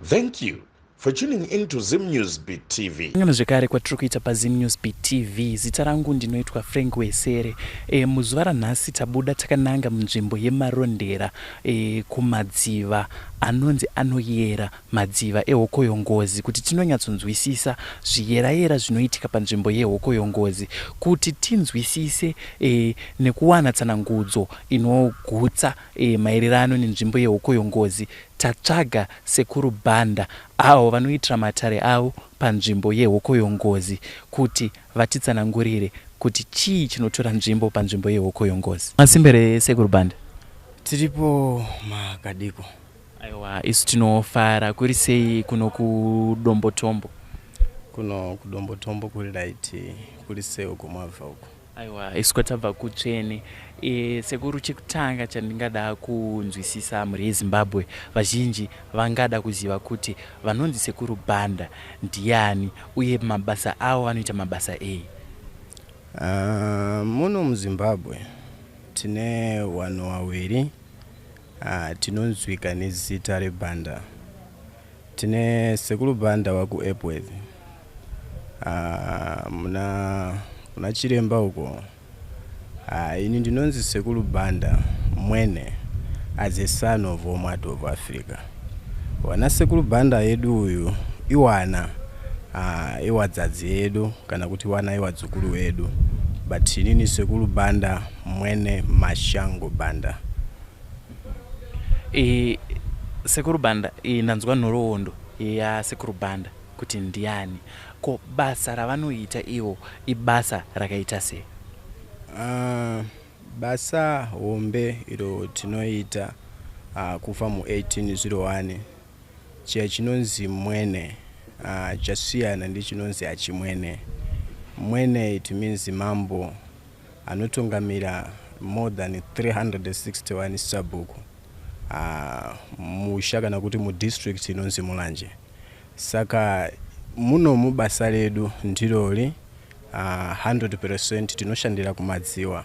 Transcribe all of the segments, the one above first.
Thank you for tuning in to Zim News Beat TV. Sangano zvekare kwatiri kuita paZim News Beat TV. Zita rangu ndinoitwa Frank Wesere. Muzuva ranhasi tabuda takananga munzvimbo yeMarondera kumadziva anonzi anoyera madziva eHokoyongozi kuti tinonyatsonzwisisa zviyerayera zvinoitika panzvimbo yeHokoyongozi kuti tinzwisise nekuwana tsanangudzo inogutsa maererano nenzvimbo yeHokoyongozi. Tatsvaga Sekuru Banda avo vanoitira matare avo panzvimbo yeHokoyongozi kuti vatitsanangurire kuti chii chinotora nzvimbo panzvimbo yeHokoyongozi. Masimbere Sekuru Banda. Tiripo makadiko. Aiwa isu tinofara kuri sei kuno kuDombotombo? Kuno kuDombotombo kuri right, kuri sei uko mwabva uko? Aiwa isu kwatabva kutsvene. Sekuru chekutanga chandingada kunzwisisa mhuri yeZimbabwe vazhinji vangada kuziva kuti vanonzi Sekuru Banda ndiani uye mabasa avo vanoita mabasa ei? Muno muZimbabwe tine vanhu vaviri tinonzwika nezita reBanda. Tine Sekuru Banda wakuEpworth muna kuna Chiremba uko. Ini ndinonzi Sekuru Banda Mwene as a son of Omwat of Africa. Wana Sekuru Banda yedu uyu iwana iwadzadzi yedu kana kuti wana iwadzukuru wedu, but inini Sekuru Banda Mwene Mashango Banda. Sekuru Banda, ndanzwa nhoroondo yaSekuru Banda kuti ndiani. Ko basa ravanoita ivo ibasa rakaita sei? Basa hombe iro tinoita kubva mu1801 chiya chinonzi mwene chasiyana ndechinonzi achimwene. Mwene it means mambo anotungamira more than 361 sabhuku musha kana kuti mudistrict inonzi Mulanje. Saka munomu basa redu ndirori 100% tinoshandira kumadziwa.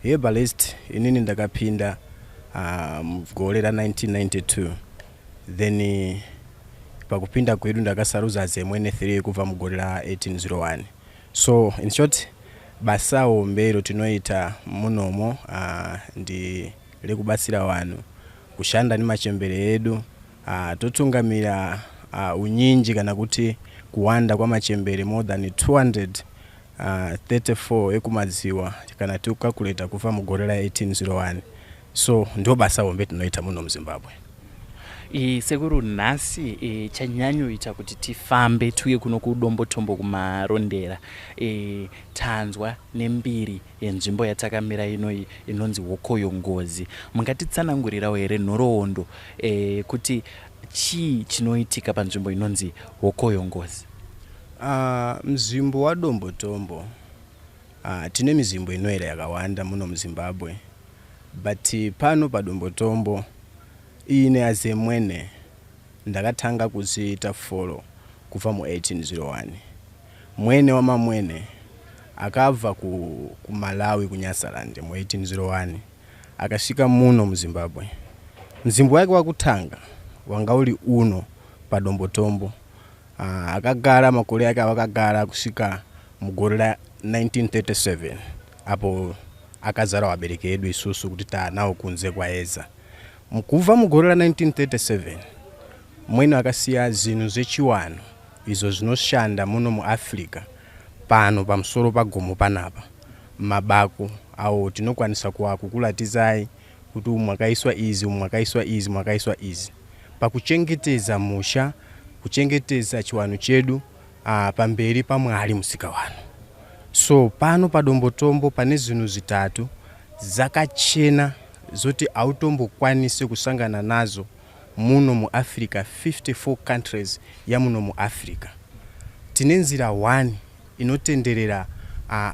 Herbalist inini ndakapinda mugore ra1992, then pakupinda kwedu ndakasarudza zemwene 3 kubva mugore ra1801. So in short, basa hombe iro tinoita munomo ndi rekubatsira vanhu kushanda nemachembere edu, totungamira unyinji kana kuti kuwanda kwamachembere more than 234 ekumadziwa kana tikukakuleta kubva mugore ra1801. So ndo basa hombe tinoita muno muZimbabwe. Sekuru, nhasi chanyanyoita kuti tifambe tiuye kuno kuDombotombo kuMarondera, tanzwa nembiri yenzvimbo yatakamira inoi inonzi Hokoyongozi. Mungatitsanangurirawo here nhoroondo kuti chii chinoitika panzvimbo inonzi Hokoyongozi? Mzimbo waDombotombo, tine mizimbo inoera yakawanda muno muZimbabwe, but pano paDombotombo ine azemwene ndakatanga kuziita follow kubva mu1801. Mwene wamamwene akabva kuMalawi kuNyasaland mu1801 akasvika muno muZimbabwe. Mzimbo wake wakutanga wanga uri uno paDombotombo. Akagara makore ake awakagara kusvika mugore ra1937 apo akazara vabereki edu isusu kuti taanawo kunze kwaedza. Kubva mugore ra1937 mwene akasiya zvinhu zvechiwano izvo zvinoshanda muno muAfrica pano pamusoro pagomo panapa, mabako awo tinokwanisa kukuratidzai kuti umu mwakaiswa izi, umu mwakaiswa izi, mwakaiswa izi pakuchengetedza musha, kuchengetedza chiwano chedu pamberi paMwari Musikavanhu. So pano paDombotombo pane zvinhu zvitatu zakachena zoti hautombokwanisi kusangana nazo muno muAfrica, 54 countries yamuno muAfrica. Tine nzira 1 inotenderera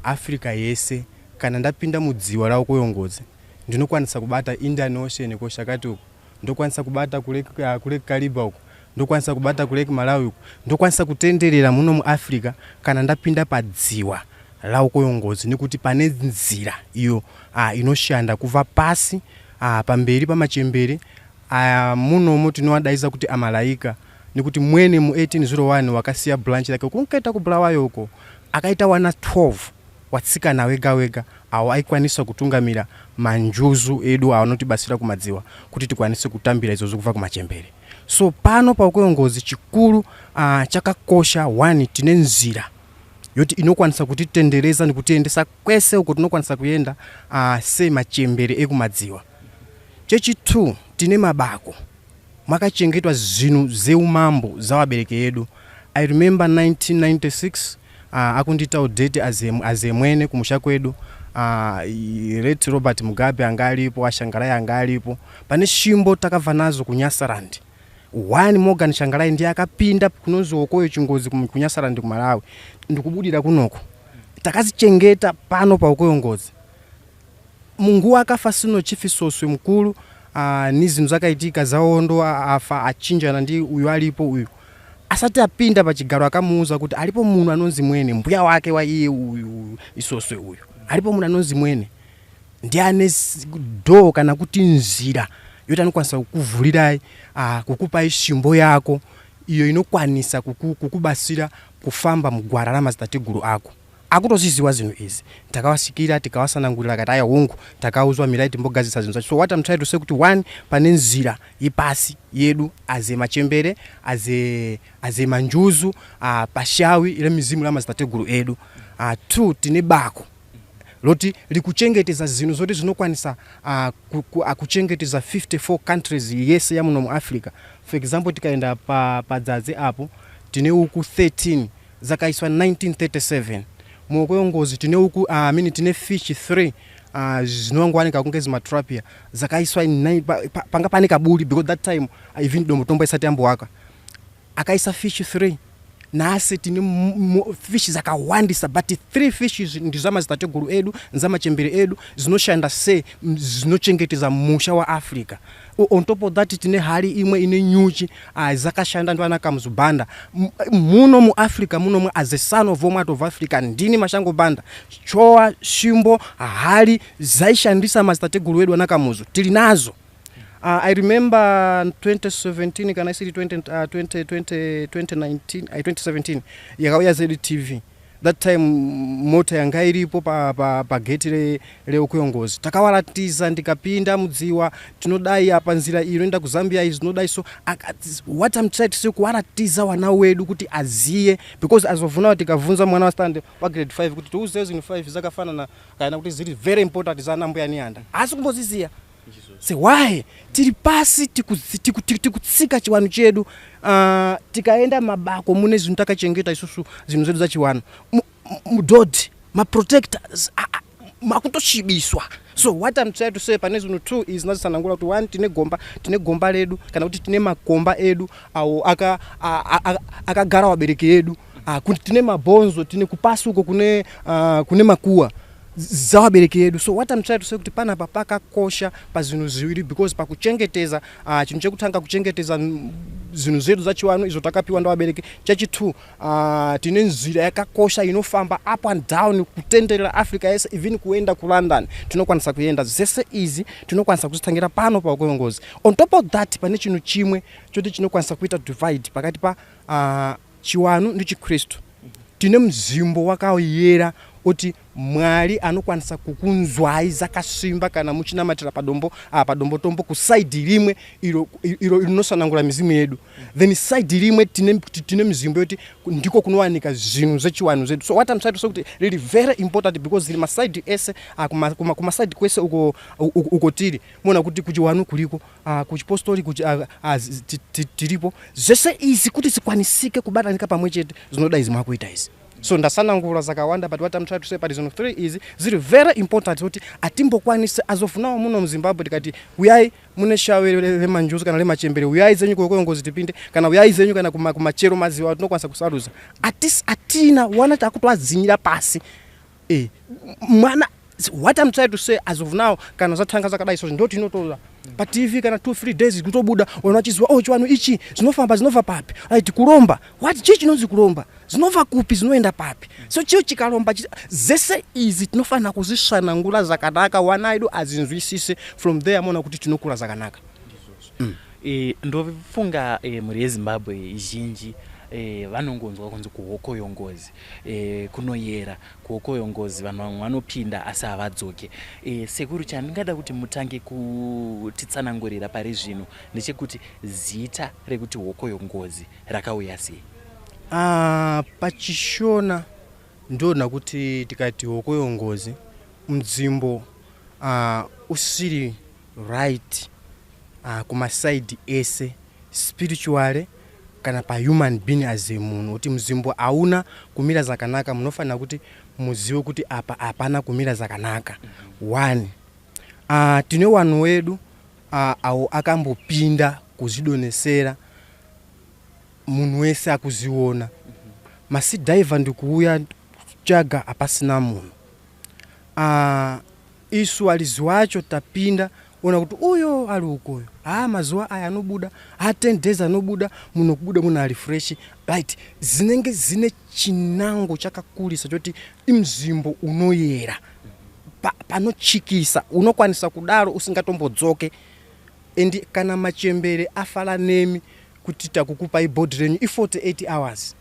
Africa yese. Kana ndapinda mudziwa raOkoyongodzi ndinokwanisa kubata Indian Ocean koshakati uku, ndokwanisa kubata kuLake Kariba uku, ndokwanisa kubata kuLake Malawi uku, ndokwanisa kutenderera muno muAfrica kana ndapinda padziwa raOkoyongodzi, nekuti pane nzira iyo inoshanda kubva pasi pamberi pamachembere aya munomu tinovadaidza kuti amalaika. Nekuti Mwene mu 1801 wakasiya branch rake kunkaita kuBulawayo uko, akaita wana 12 watsikana wega wega awo aikwanisa kutungamira manjuzu edu aanotibatsira kumadziwa kuti tikwanise kutambira izvozvo kubva kumachembere. So pano paHokoyo Ngozi chikuru chakakosha, one, tine nzira yoti inokwanisa kutitendereza nekutiendesa kwese uko tinokwanisa kuenda semachembere ekumadziwa. Chechi2, tine mabako makachengetwa zvinhu zeumambo zavabereki edu. I remember 1996 akundiitawo date azemwene kumusha kwedu, late Robert Mugabe anga aripo, aTsvangirai anga aripo. Pane shimbo takabva nazo kuNyasaland. One Morgan Tsvangirai ndiye akapinda kunonzi Hokoyo Chingozi kuNyasaland kuMalawi, ndikubudira kunoko. Takazichengeta pano paHokoyo Ngozi. Munguva akafa sino Chief Soswe mukuru, ni zinthu zakaitika zaondo, afa achinjana ndi uyu alipo uyu. Asati apinda pachigaro akamuuza kuti alipo munhu anonzi Mwene, mbuya wake wa iye uyu Isoswe uyu, alipo munhu anonzi Mwene, ndiye ane door kana kuti nzira yoti anokwanisa kukuvhurirai, kukupai shimbo yako iyo inokwanisa kukubatsira kufamba mugwara ramadzitateguru ako. Akutozviziwa zvinhu izi. Takavasikira, tikavasanangurira, akati aya, hongu, takauzwa, mirai timbogadzisa zvinhu zvacho. So what I'm trying to say kuti, one, pane nzira yepasi yedu aze machembere, aze manjuzu, pashawi remizimu ramadzitateguru edu. Two, tine bako loti likuchengeteza zinthu zoti zinokwanisa kuchengeteza 54 countries yese yamuno mu Africa. For example, tikaenda pa padzadzi apo tine uku 13 zakaiswa 1937. MuHokoyo Ngozi tine uku, mini tine fish 3 zinongowanika kunge zimatilapia zakaiswa panga pane kabuli, because that time even dombotombo isati yambowaka. Akaisa fish 3. Nhasi tine fish zakawandisa, but three fishes ndizamadzitateguru edu, nzamachembere edu, zinoshanda se zinochengetedza musha waAfrica. On top of that, tine hari imwe ine nyuchi, zakashanda ndi ana Kamuzubanda. Muno muAfrica munomwe, as a son of Omwat of Africa, ndini Mashango Banda, chowa, shimbo, hari zaishandisa madzitateguru edu anaKamuzu tili nazo. I remember 2017 kana isiri 20, 20, 20, 2019, 2017 yakauya ZTV. That time mota yanga iripo pa gate reHokoyo Ngozi. Takawaratiza, ndikapinda mudziwa, tinodai apa nzira iyi inoenda kuZambia, iyi zinodai. So what I'm trying to say, kuwaratiza wana wedu kuti aziye, because as of now tikavhunza mwana wa stand wa grade 5 kuti tiuze zinthu 5 zakafanana kana kuti ziri very important za Nambuya Nehanda, asi kumboziziya. Say why tiri pasi tikutsika chiwanu chedu. Tikaenda mabako mune zvinhu takachengeta isusu, zvinhu zvedu zachiwanu mudhodhi maprotectors makutoshibiswa. So what I'm trying to say, pane zvinhu two is nazvisanangura kuti, one, tine gomba, tine gomba redu kana kuti tine makomba edu awo akagara wabereki edu, kuti tine mabhonzo, tine kupasi uko kune makuwa zawabereki edu. So what I'm trying to say kuti panapa pakakosha pazvinhu zviviri, because pakuchengetedza, chinhu chekutanga kuchengetedza zvinhu zvedu zachiwanu izvo takapiwa ndavabereki. Chechi2, tine nzira yakakosha inofamba up and down kutenderera Africa yese, even kuenda kuLondon tinokwanisa kuenda. Zvese izi tinokwanisa kuzitangira pano paHokoyo Ngozi. On top of that, pane chinhu chimwe choti chinokwanisa kuita divide pakati pa chiwanu ndichiKristu. Tine muzimbo wakayera kuti Mwari anokwanisa kukunzwai zakasimba kana muchinamatira padombo, padombo tombo kuside rimwe iro rinosanangura mizimu yedu, then side rimwe tine mizimbo yoti ndiko kunowanika zvinhu zvechiwanhu zvedu. So what I'm trying to say kuti riri very important because riri maside ese, kumaside kwese uko tiri muona kuti kuchiwanu kuliko, kuchipostori kuchi, tiripo. Zvese izi kuti zikwanisike kubatanika pamwe chete zvinoda izi mwakuita izi. So ndasanangura zakawanda, but what I'm trying to say, pari zvinhu 3 izi ziri very important kuti atimbokwanisi azofunawo muno muZimbabwe tikati uyai mune shawe remanjuzu kana remachembere, uyai zenyu kuHokoyo Ngozi tipinde, kana uyai zenyu kana kumachero maziwa tinokwanisa kusaruza. Atina wana takutoadzinyira pasi mwana. What I'm trying to say, as of now, kana zvatanga zvakadai so ndo tinotora paTV kana 2 3 days kutobuda vanhu vachiziva, oh, chivanhu ichi zvinofamba, zvinobva papi? Right, kuromba, what, chii chinonzi kuromba, zvinobva kupi, zvinoenda papi? So chiyo chikaromba zese izi tinofanira kuzvisvanangura zvakanaka, wana edu azinzwisise. From there amaona kuti tinokura zvakanaka. Ndofunga mhuri yeZimbabwe zhinji vanongonzwa kunzi kuhokoyo ngozi, kunoyera kuhokoyo ngozi, vanhu vamwe vanopinda asi havadzoke. Sekuru, chandingada kuti mutange kutitsanangurira pari zvino ndechekuti zita rekuti hokoyo ngozi rakauya sei? Pachishona ndoona kuti tikati hokoyo ngozi, mudzimbo usiri right kumasaidi ese, spiritually kana pahuman being as a munhu, kuti muzimbo hauna kumira zvakanaka, munofanira kuti muzive kuti apa hapana kumira zvakanaka. One, tine wanhu wedu awo akambopinda kuzvidonesera, munhu wese akuziona. Masidhaivha ndikuuya kutsvaga, hapasina munhu. Isu alizi wacho tapinda ona kuti uyo ali ukoyo, ha, mazuva aya anobuda, ha, 10 days anobuda munhu, kubuda munhu ali fresh, right? Zinenge zine chinango chakakurisa choti imzimbo unoyera, panochikisa, unokwanisa kudaro usingatombodzoke. And kana machembere afara nemi kuti takukupai bhodhi renyu, i48 hours,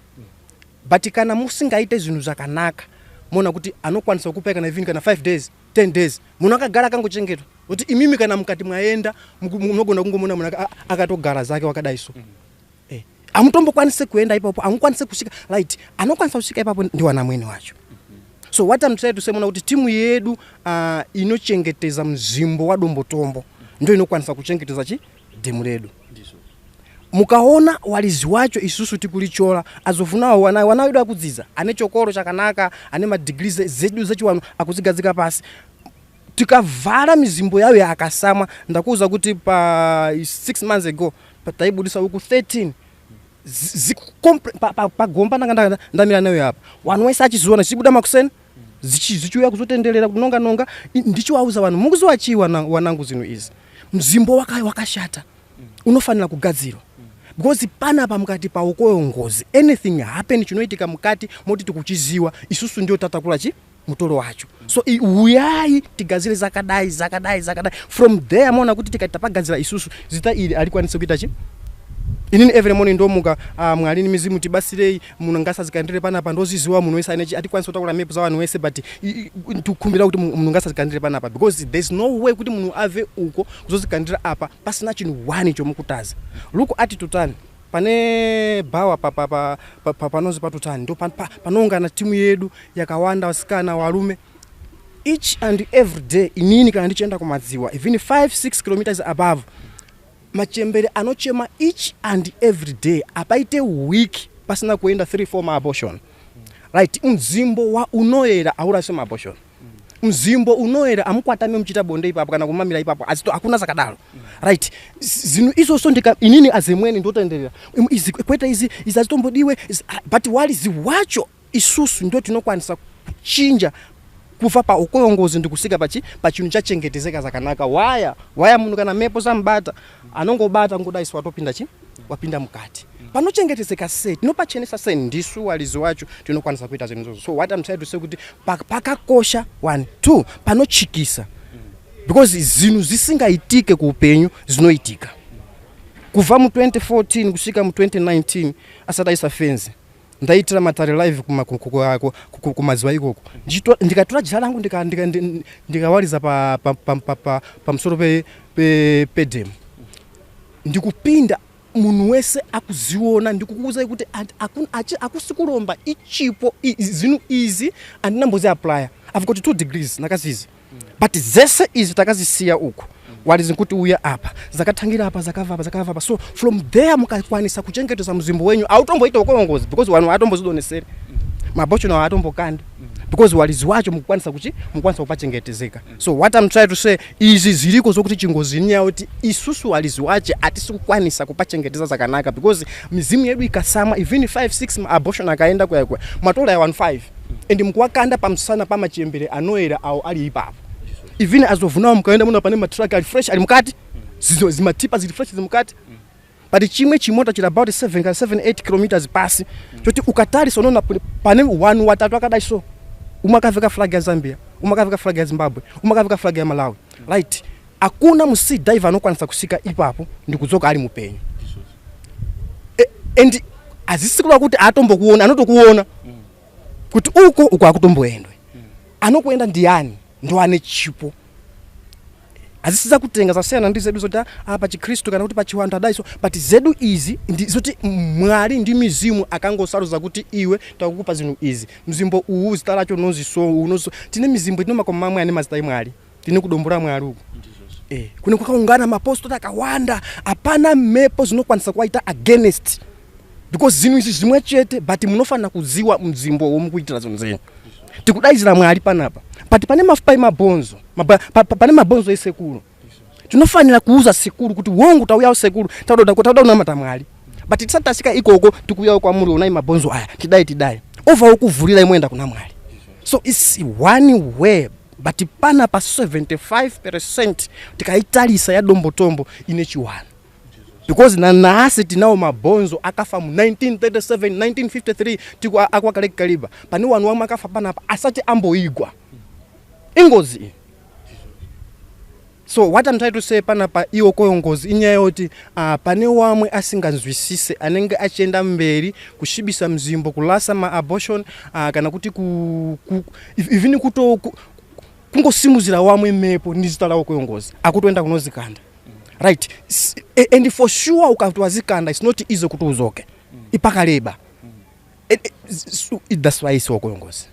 but kana musingaite zvinhu zvakanaka, moona kuti anokwanisa kukupai kana even kana 5 days, 10 days, munhu akagara akangochengetwa, kuti imimi kana mukati mwaenda, munogona kungomona munhu akatogara zake wakadai. So hamutombokwanise kuenda ipapo, hamukwanise kusvika, right? Anokwanisa kusvika ipapo ndiwana mwene wacho. So what I'm trying to say, mona kuti timu yedu inochengetedza mzimbo waDombotombo ndo inokwanisa kuchengetedza chi dhemu redu. Mukaona walizi wacho isusu tikulichola, azofunawo wana wedu akudzidza, ane chokoro chakanaka, ane madigiri zedu zechiwano, akuzigadzika pasi. Tikavhara mizimbo yayo yakasamwa, ndakuuza kuti pa 6 months ago taibudisa huku 13 pagomba. Ndanga ndamira nayo apa, vanhu wese achiziona zichibuda makuseni, zichiuya kuzotenderera kunonga nonga. Ndichiwauza vanhu, mukuziwa chii wanangu, zvinhu izi, mzimbo wakashata, unofanira kugadzirwa, because panapa mukati paukoyo ngozi, anything happen, chinoitika mukati moti tikuchiziwa isusu, ndio tatakura chi mutoro wacho. So uyai tigadzire zakadai, zakadai, zakadai. From there maona kuti tikati tapagadzira isusu, zita iri alikwanisi kuita chi. Inini every morning ndomuka, Mwari nemizimu, tibasirei, munhu ngasazikandire panapa. Ndoziziwa munhu wese ane atikwanisi kutaura mepo za vanhu wese, but tikukumbira kuti munhu ngasazikandire panapa, because there's no way kuti munhu ave uko kuzozikandira apa pasina chinhu one chomukutaza. Look at Tutani, pane bhawa panonzi paTutani, ndo panoungana timu yedu yakawanda, vasikana, varume, each and every day. Inini kana ndichienda kumadziwa, even 5 6 kilometers above, machembere anochema each and every day. Apaite week pasina kuenda 3 4 maabortion, right? Mzimbo wa unoyera aurasi maabortion. Mzimbo unoyera amukwatame muchiita bonde ipapo kana kumamira ipapo, asi hakuna zakadaro, right? Zvinhu izvozvo ndika inini azemweni ndotenderera izi kwete, izi izi hazitombodiwe but walizi wacho isusu ndo tinokwanisa kuchinja kufa paukoyo ngozi ndikusika pachi pachinhu chachengetezeka zakanaka. Waya waya munhu kana mepo samubata, anongobata ngodaiswa, watopinda chi wapinda mukati. Panochengetezeka sei, tinopachenesa sei, ndisu walizi wacho tinokwanisa kuita zvinhu izvozvo. So what I'm trying to say kuti pakakosha, one, two, panochikisa, because zvinhu zvisingaitike kuupenyu zvinoitika. Kubva mu2014 kusvika mu2019 asati aisa fenzi, ndaitira matare live kumadziva ikoko. Ndikatora jira rangu, ndikawariza pamusoro pedhemu, ndikupinda, munhu wese akuziona. Ndikukuuzai kuti hakusi kuromba, ichipo. Zvinhu izi handina mboziapplya. I've got 2 degrees, ndakazizi, but dzese izi takazisiya uku, walizi kuti uya apa, zakatangira apa, zakabva apa, zakabva apa. So from there mukakwanisa kuchengetesa muzimbo wenyu, automboita ukoyo ngozi, because vanhu vatombozidoneseri mabochono, haatombokandi, because walizi wacho mukukwanisa kuchi mukukwanisa kupachengetezeka. So what I'm trying to say, izvi zviriko zvokuti chingozi inyaya kuti isusu walizi wache hatisi kukwanisa kupachengeteza zvakanaka, because mizimu yedu ikasamwa, even 5 6 abortion akaenda kuya kuya, matora ya 1 5 and mukuwakanda pamusana pamachembere anoera awo ali ipapo. Even azovhunawo, mukaenda muna pane matraka ali fresh ali mukati, zimatipa zili fresh zili mukati, but chimwe chimota chiri about 7 kana 7 8 kilometers pasi, choti ukatarisa unoona pane one watatu akadai. So umwe akaveka flag ya Zambia, umwe akaveka flag ya Zimbabwe, umwe akaveka flag ya Malawi, right? Hakuna musea diver anokwanisa kusvika ipapo ndikudzoka ari mupenyu. And hazisi kuda kuti atombokuona, anotokuona kuti uko uko akutomboendwe. Anokuenda ndiani? Ndo ane chipo. Hazisi kutenga, zasiyana ndi zedu zoti pachikristu kana kuti pachiwantu adai so, but zedu izi ndizoti Mwari ndi mizimu akangosaruza kuti iwe takukupa zvinhu izi, mzimbo uwu zita racho unonzi so, unozo. Tine mizimbo, tine makomo mamwe ane mazita emwari. Tine kudombo raMwari uku, kune kwakaungana mapostori akawanda. Hapana mhepo zinokwanisa kuwaita against because zvinhu izvi zvimwe chete, but munofanira kuziwa mzimbo womukuitira zvinhu zenyu. Tikudaidzira Mwari panapa, but pane mafupa emabhonzo, pane mabhonzo esekuru. Tinofanira kuuza sekuru kuti wongu, tauyawo sekuru, tauda kunamata Mwari, but tisati tasvika ikoko tikuuyawo kwamuri, onai mabhonzo aya, tidai tidai, obva ukuvhurirai moenda kuna Mwari. So it's one way, but panapa 75% tikaitarisa yaDombotombo ine chiwano because nanhasi tinawo mabhonzo akafa mu 1937, 1953, tiku akwakaleki kaliba. Pane wanu wamwe akafa panapa asati amboigwa. Ingozi iyi. So what I'm trying to say panapa, iwo koyo ngozi inyaya yekuti pane wamwe asinganzwisise anenge achienda mberi kusvibisa mzimbo, kulasa maabortion, kana kuti even kungosimudzira wamwe mhepo nezita rawo koyo ngozi, akutoenda kunozikanda, right? And for sure ukati wazikanda, it's not easy kuti uzoke ipakaleba. That's why isiwo koyo ngozi,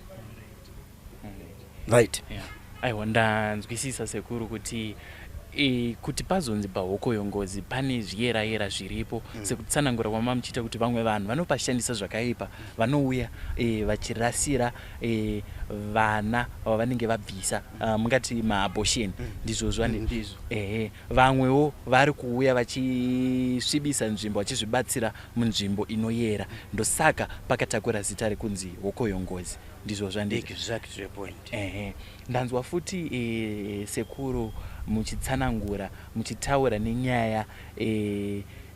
right? Yeah. Aiwa, ndanzwisisa sekuru kuti kuti pazonzi pahokoyo ngozi pane zviyerayera zviripo, sekutsanangura kwamamuchiita kuti vamwe vanhu vanopashandisa zvakaipa, vanouya vachirasira vana vavanenge vabvisa, mungati maabortion, ndizvozvo ande? Ndizvo. Ehe, vamwewo vari kuuya vachisvibisa nzvimbo, vachizvibatsira munzvimbo inoyera. Ndosaka pakatakura zita rekunzi hokoyo ngozi, ndizvozvo handiti? Exactly point. Ehe, ndanzwa futi sekuru muchitsanangura, muchitaura nenyaya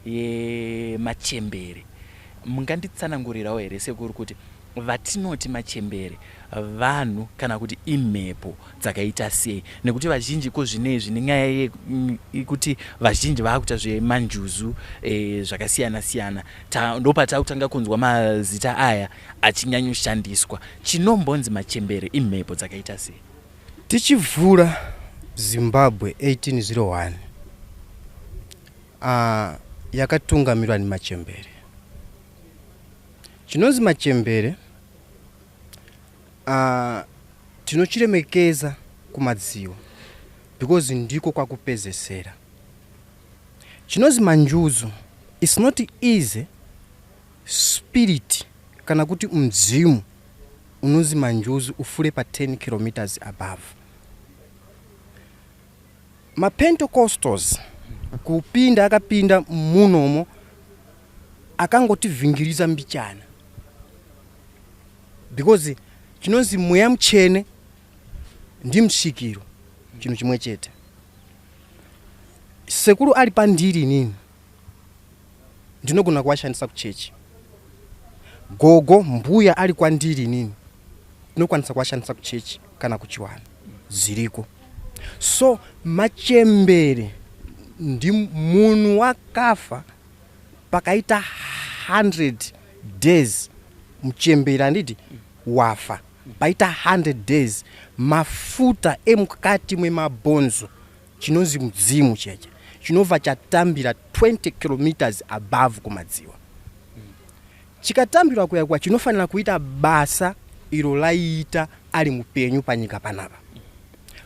yemachembere. Munganditsanangurirawo here sekuru kuti vatinoti machembere vanhu kana kuti imhepo dzakaita sei? Nekuti vazhinji ko zvinezvi nenyaya yekuti vazhinji vaakuita zvemanjuzu zvakasiyana siyana, ndopatakutanga kunzwa mazita aya achinyanyoshandiswa. Chinombonzi machembere imhepo dzakaita sei? Tichivhura Zimbabwe 1801, yakatungamirwa nemachembere. Chinonzi machembere, tinochiremekeza kumadziwa because ndiko kwakupedzesera. Chinonzi manjuzu, it's not easy spirit kana kuti mudzimu unonzi manjuzu ufure pa 10 kilometers above. MaPentecostals kupinda akapinda munomo akangotivhingiriza mbichana because chinonzi mweya mutsvene ndimusvikiro, chinhu chimwe chete. Sekuru ari pandiri inini, ndinogona kuvashandisa kuchechi. Gogo, mbuya ari kwandiri inini, ndinokwanisa kuvashandisa kuchechi kana kuchiwana zviriko. So machembere ndi munhu wakafa pakaita 100 days. Muchembere handiti wafa paita 100 days, mafuta emukati mwemabhonzo, chinonzi mudzimu cheche, chinobva chatambira 20 kilometers above kumadziwa. Chikatambirwa kuya kuya, chinofanira kuita basa iro laiita ari mupenyu panyika panapa.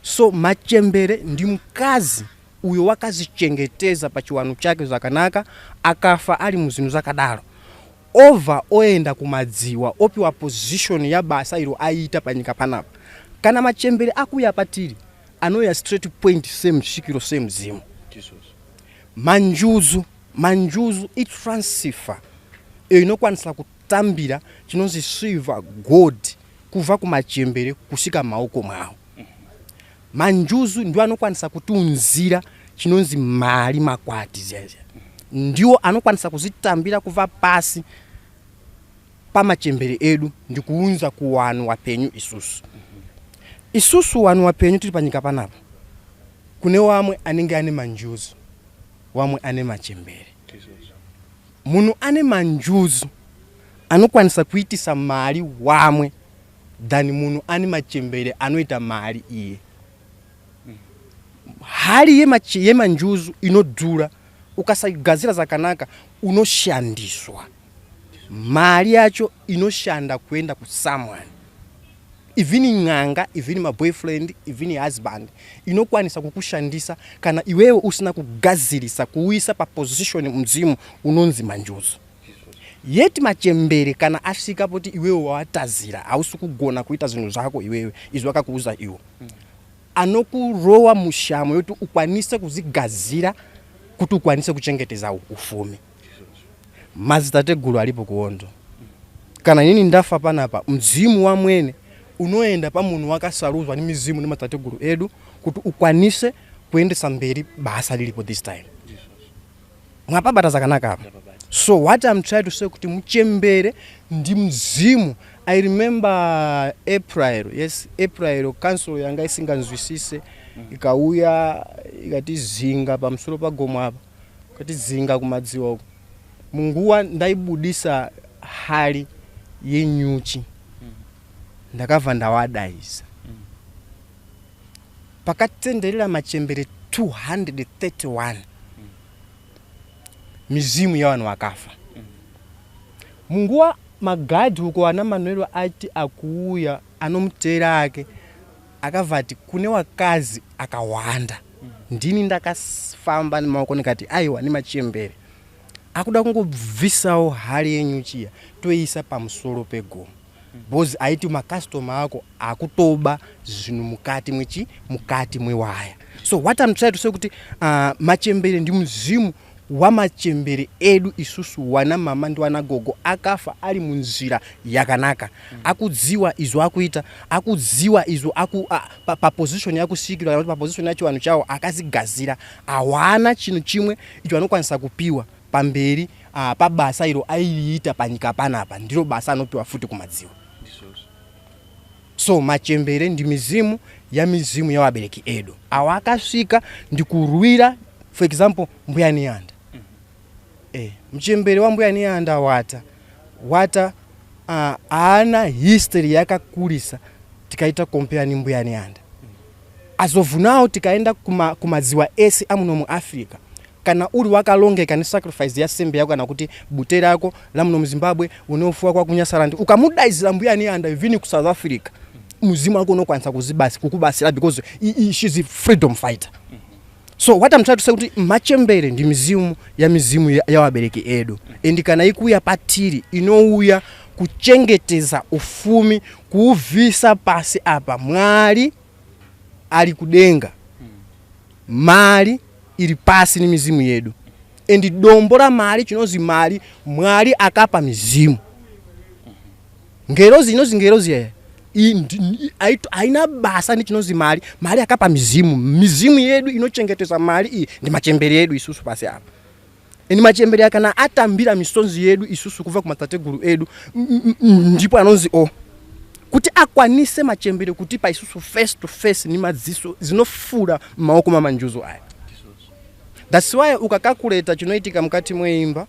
So machembere ndi mkazi uyo wakazichengetedza pachiwano chake zvakanaka, akafa ari muzvinhu zvakadaro, obva oenda kumadziwa, opiwa position yabasa iro aiita panyika panapa. Kana machembere akuuya patiri, anouya straight point semusvikiro, semudzimu. Manjuzu, manjuzu itransfer iyo inokwanisa kutambira chinonzi silver, gold kubva kumachembere kusvika maoko mwawo. Manjuzu ndio anokwanisa kutiunzira chinonzi mari, makwati ziyazia, ndiwo anokwanisa kuzitambira kubva pasi pamachembere edu ndikuunza kuwanu wapenyu. Isusu wanu wapenyu tiri panyika panapa. Kune wamwe anenge ane manjuzu, wamwe ane machembere. Munhu ane manjuzu anokwanisa kuitisa mari wamwe than munhu ane machembere anoita mari iye. Hari yemanjuzu inodhura, ukasaigadzira zvakanaka unoshandiswa. Mari yacho inoshanda kuenda kusomeone, even n'anga, even maboyfriend, even husband inokwanisa kukushandisa kana iwewe usina kugadzirisa kuuisa paposition mudzimu unonzi manjuzu. Yeti machembere kana asvika poti iwewe wawatazira, hausi kugona kuita zvinhu zvako iwewe, izvo akakuuza iwo anokurowa mushamo yoti ukwanise kuzigadzira kuti ukwanise kuchengetedza ufumi. Madzitateguru aripo kuhondo. Kana inini ndafa panapa, mudzimu wamwene unoenda pamunhu wakasarudzwa nemizimu nemadzitateguru edu kuti ukwanise kuendesa mberi basa riripo this time. Mwapabata zvakanaka apa? So what I'm trying to say kuti muchembere ndi mzimu. I remember April, yes, April, council yanga isinganzwisise ikauya ikatizinga pamusoro pagomo apa, ikatizinga kumadziwa uko. Munguva ndaibudisa hari yenyuchi, ndakabva ndawadaisa, pakatenderera machembere 231, mizimu yavanhu vakafa. Munguva magadhi uko ana Manuel ati akuuya anomutera ake akabva ati kune wakazi akawanda. Ndini ndakafamba nemaoko ndikati aiwa, nemachembere akuda kungobvisawo hari yenyuchiya toiisa pamusoro pegomo, because aiti makastoma ako akutoba zvinhu mukati mwechi mukati mwewaya. So what I'm trying to say kuti machembere ndi muzimu wamachembere edu isusu wana mama ndi wana gogo akafa ali munzira yakanaka, akudziwa izvo akuita, akudziwa izvo aku, a, pa, pa position yakusikirwa kana kuti pa position yachivanhu chawo akazigadzira. Hawana chinhu chimwe icho anokwanisa kupiwa pamberi pabasa iro airiita panyika panapa, ndiro basa anopiwa futi kumadziwa. So machembere ndi mizimu ya mizimu ya wabereki edu awo akasvika ndikurwira. For example, Mbuya Nehanda, muchembere waMbuya Nehanda wata wata haana history yakakurisa tikaita compare neMbuya Nehanda. As of now, tikaenda kumadziwa ese amuno muAfrica, kana uri wakalongeka nesacrifice yasembe yako kana kuti bute rako lamuno muZimbabwe unofuwa kwakuNyasarandi, ukamudaidzira Mbuya Nehanda even kuSouth Africa, muzimu wako unokwanisa kukubasira because she's a freedom fighter. So what I'm trying to say kuti machembere ndi mizimu ya mizimu ya wabereki edu, and kana ikuuya patiri inouya kuchengetedza ufumi, kuubvisa pasi apa. Mwari ali kudenga, mari iri pasi nemizimu yedu, and dombo ramari chinozi mari, Mwari akapa mizimu. Ngerozi inozi ngerozi yaya haina basa nechinonzi mari. Mari akapa mizimu. Mizimu yedu inochengetedza mari iyi ndi machembere edu isusu pasi apa. And machembere kana atambira misonzi yedu isusu kubva kumatateguru edu, ndipo anonzi o kuti akwanise machembere kutipa isusu face to face nemadziso zinofura mumaoko mamanjuzu aya. That's why ukakakuleta chinoitika mukati mweimba,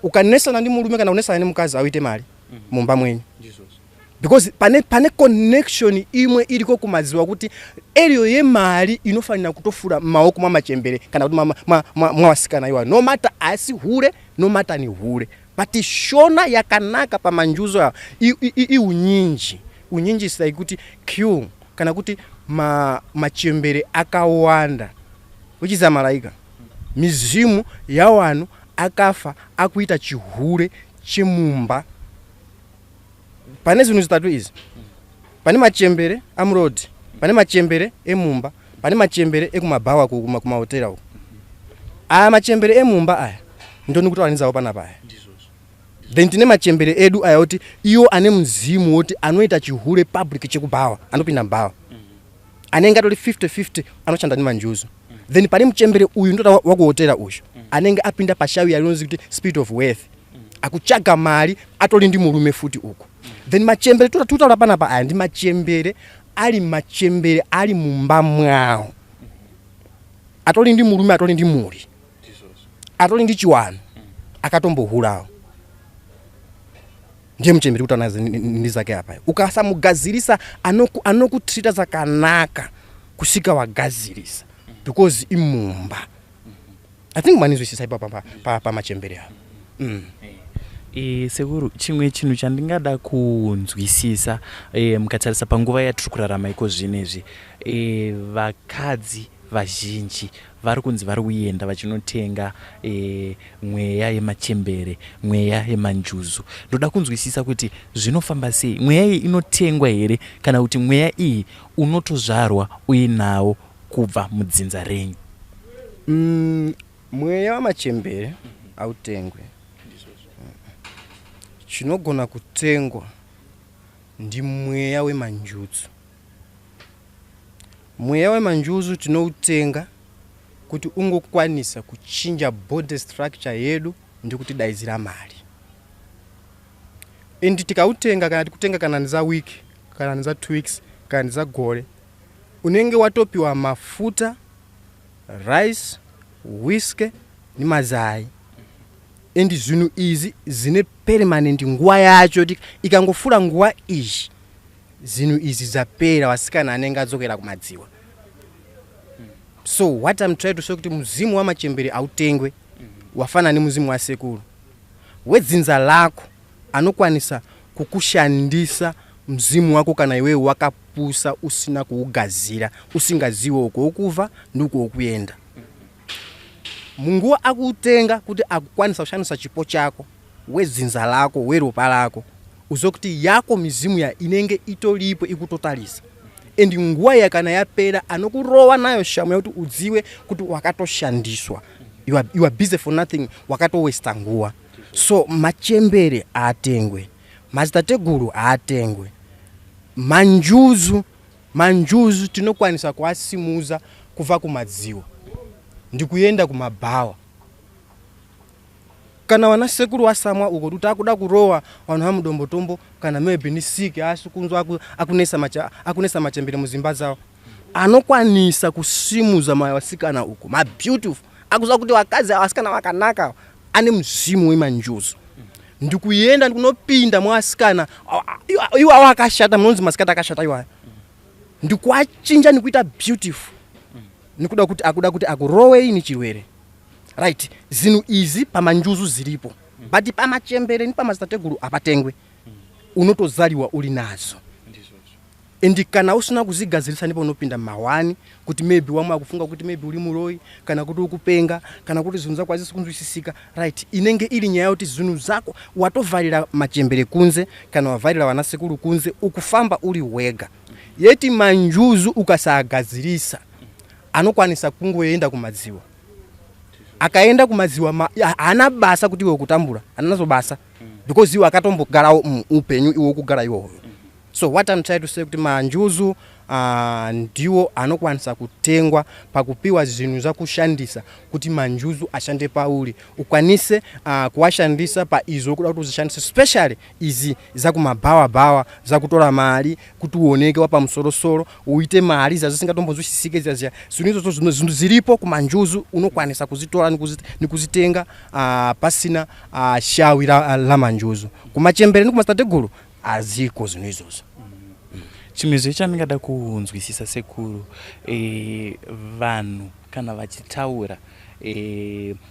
ukanesana ndi murume kana kunesana ndi mukazi, awite mari mumba mwenyu, because pane connection imwe iriko kumadziwa kuti eriyo yemari inofanira kutofura mumaoko mwamachembere kana kuti mwawasikana iwayo, no matter asi hure, no matter ni hure. But shona yakanaka pamanjuzo awa iunyinji. Unyinji is like kuti q kana kuti machembere akawanda, which is amalaika, mizimu yawanhu akafa akuita chihure chemumba. Pane zvinhu zvitatu izvi: pane machembere amurodhi, pane machembere emumba, pane machembere ekumabhawa, kumahotera uko. Aya machembere emumba aya ndoni kutaura nezavo panapa aya. Then tine machembere edu aya kuti iwo ane muzimu woti anoita chihure public chekubhawa, anopinda mubhawa, anenge atori 50-50, anoshanda nemanjuzu. Then pane muchembere uyu ndoda wakuhotera uyu anenge apinda pashawi yarinonzi kuti spirit of wealth, akutsvaga mari, atori ndi murume futi uku. Then machembere tutaura panapa aya ndi machembere ali machembere ali mumba mwawo. Atori ndi murume, atori ndi mhuri, atori ndi chiwano, akatombohurawo. Ndiye muchembere kuti anazi ndi zake apa. Ukasamugadzirisa, anokutreata zvakanaka kusvika wagadzirisa, because imumba. I think manizwisisa ipapa pamachembere apa. Sekuru, chimwe chinhu chandingada kunzwisisa, mukatarisa panguva yatiri kurarama iko zvinezvi, vakadzi vazhinji vari kunzi vari kuenda vachinotenga mweya yemachembere, mweya yemanjuzu. Ndoda kunzwisisa kuti zvinofamba sei. Mweya iyi inotengwa here, kana kuti mweya iyi unotozvarwa uinawo kubva mudzinza renyu? Mweya wamachembere hautengwe. Chinogona kutengwa ndimweya wemanjuzu. Mweya wemanjuzu tinoutenga kuti ungokwanisa kuchinja body structure yedu ndikutidaidzira mari. And tikautenga, kana tikutenga, kana ndiza week, kana ndiza 2 weeks, kana ndiza gore, unenge watopiwa mafuta, rice, whisky nemazai. And zvinhu izi zine permanent nguva yacho, kuti ikangofura nguva iyi, zvinhu izi zvapera, vasikana anenge adzokera kumadziwa. So what I'm trying to say kuti muzimu wamachembere hautengwe. Wafanana nemuzimu wasekuru wedzinza lako, anokwanisa kukushandisa mzimu wako kana iwewe wakapusa, usina kuugazira, usingaziwe uko ukuva ndiko ukuenda. Munguva akutenga kuti akukwanisa kushandisa chipo chako wedzinza lako, weropa lako, uzive kuti yako mizimu ya inenge itoripo ikutotarisa. And nguva iya kana yapera, anokurova nayo shamu yakuti udziwe kuti wakatoshandiswa. You are busy for nothing, wakatowesta nguva. So machembere haatengwe, madzitateguru haatengwe. Manjuzu tinokwanisa kuasimuza kubva kumadziwa ndikuenda kumabhawa. Kana vana sekuru wasamwa uko kuti akuda kurowa vanhu vamudombotombo, kana maybe nisiki asi kunzwa akunesa machembere muzimba dzavo, anokwanisa kusimuza masikana uko mabeautiful, akuziva kuti vakadzi ava vasikana vakanaka, ane muzimu wemanjuzu, ndikuenda ndikunopinda muvasikana iwawo akashata, munonzi masikati akashata iwaya, ndikuachinja nekuita beautiful, nekuda kuti akuda kuti akurowei nechirwere. Right, zvinhu izi pamanjuzu ziripo, but pamachembere nepamadzitateguru hapatengwe. Unotozaliwa uri nazo. And kana usina kuzigadzirisa, ndipo unopinda mawani kuti maybe wamwe akufunga kuti maybe uri muroi, kana kuti ukupenga, kana kuti zvinhu zvako hazvisi kunzwisisika. Right, inenge iri nyaya yekuti zvinhu zvako watovharira machembere kunze, kana wavharira vanasekuru kunze, ukufamba uri wega. Yeti manjuzu ukasagadzirisa, anokwanisa kungoenda kumadziwa. Akaenda kumadziwa, haana basa kuti iwe kutambura, haana basa, because iwe akatombogarawo upenyu iwe ukugara iwoyo. So what I'm trying to say kuti manjuzu ndiwo anokwanisa kutengwa pakupiwa zvinhu zvakushandisa kuti manjuzu ashande pauri, ukwanise kuashandisa paizvo kuda kuti uzishandise, especially izi zakumabhawa bhawa, zakutora mari kuti uoneke wapamusorosoro, uite mari zazvisingatombonzwisisike ziya. Zvinhu izvozvo, zvinhu ziripo kumanjuzu, unokwanisa kuzitora nekuzitenga pasina shawi la manjuzu. Kumachembere nekumadzitateguru haziko zvinhu izvozvo. Chimwezve chandingada kunzwisisa, sekuru, vanhu kana vachitaura,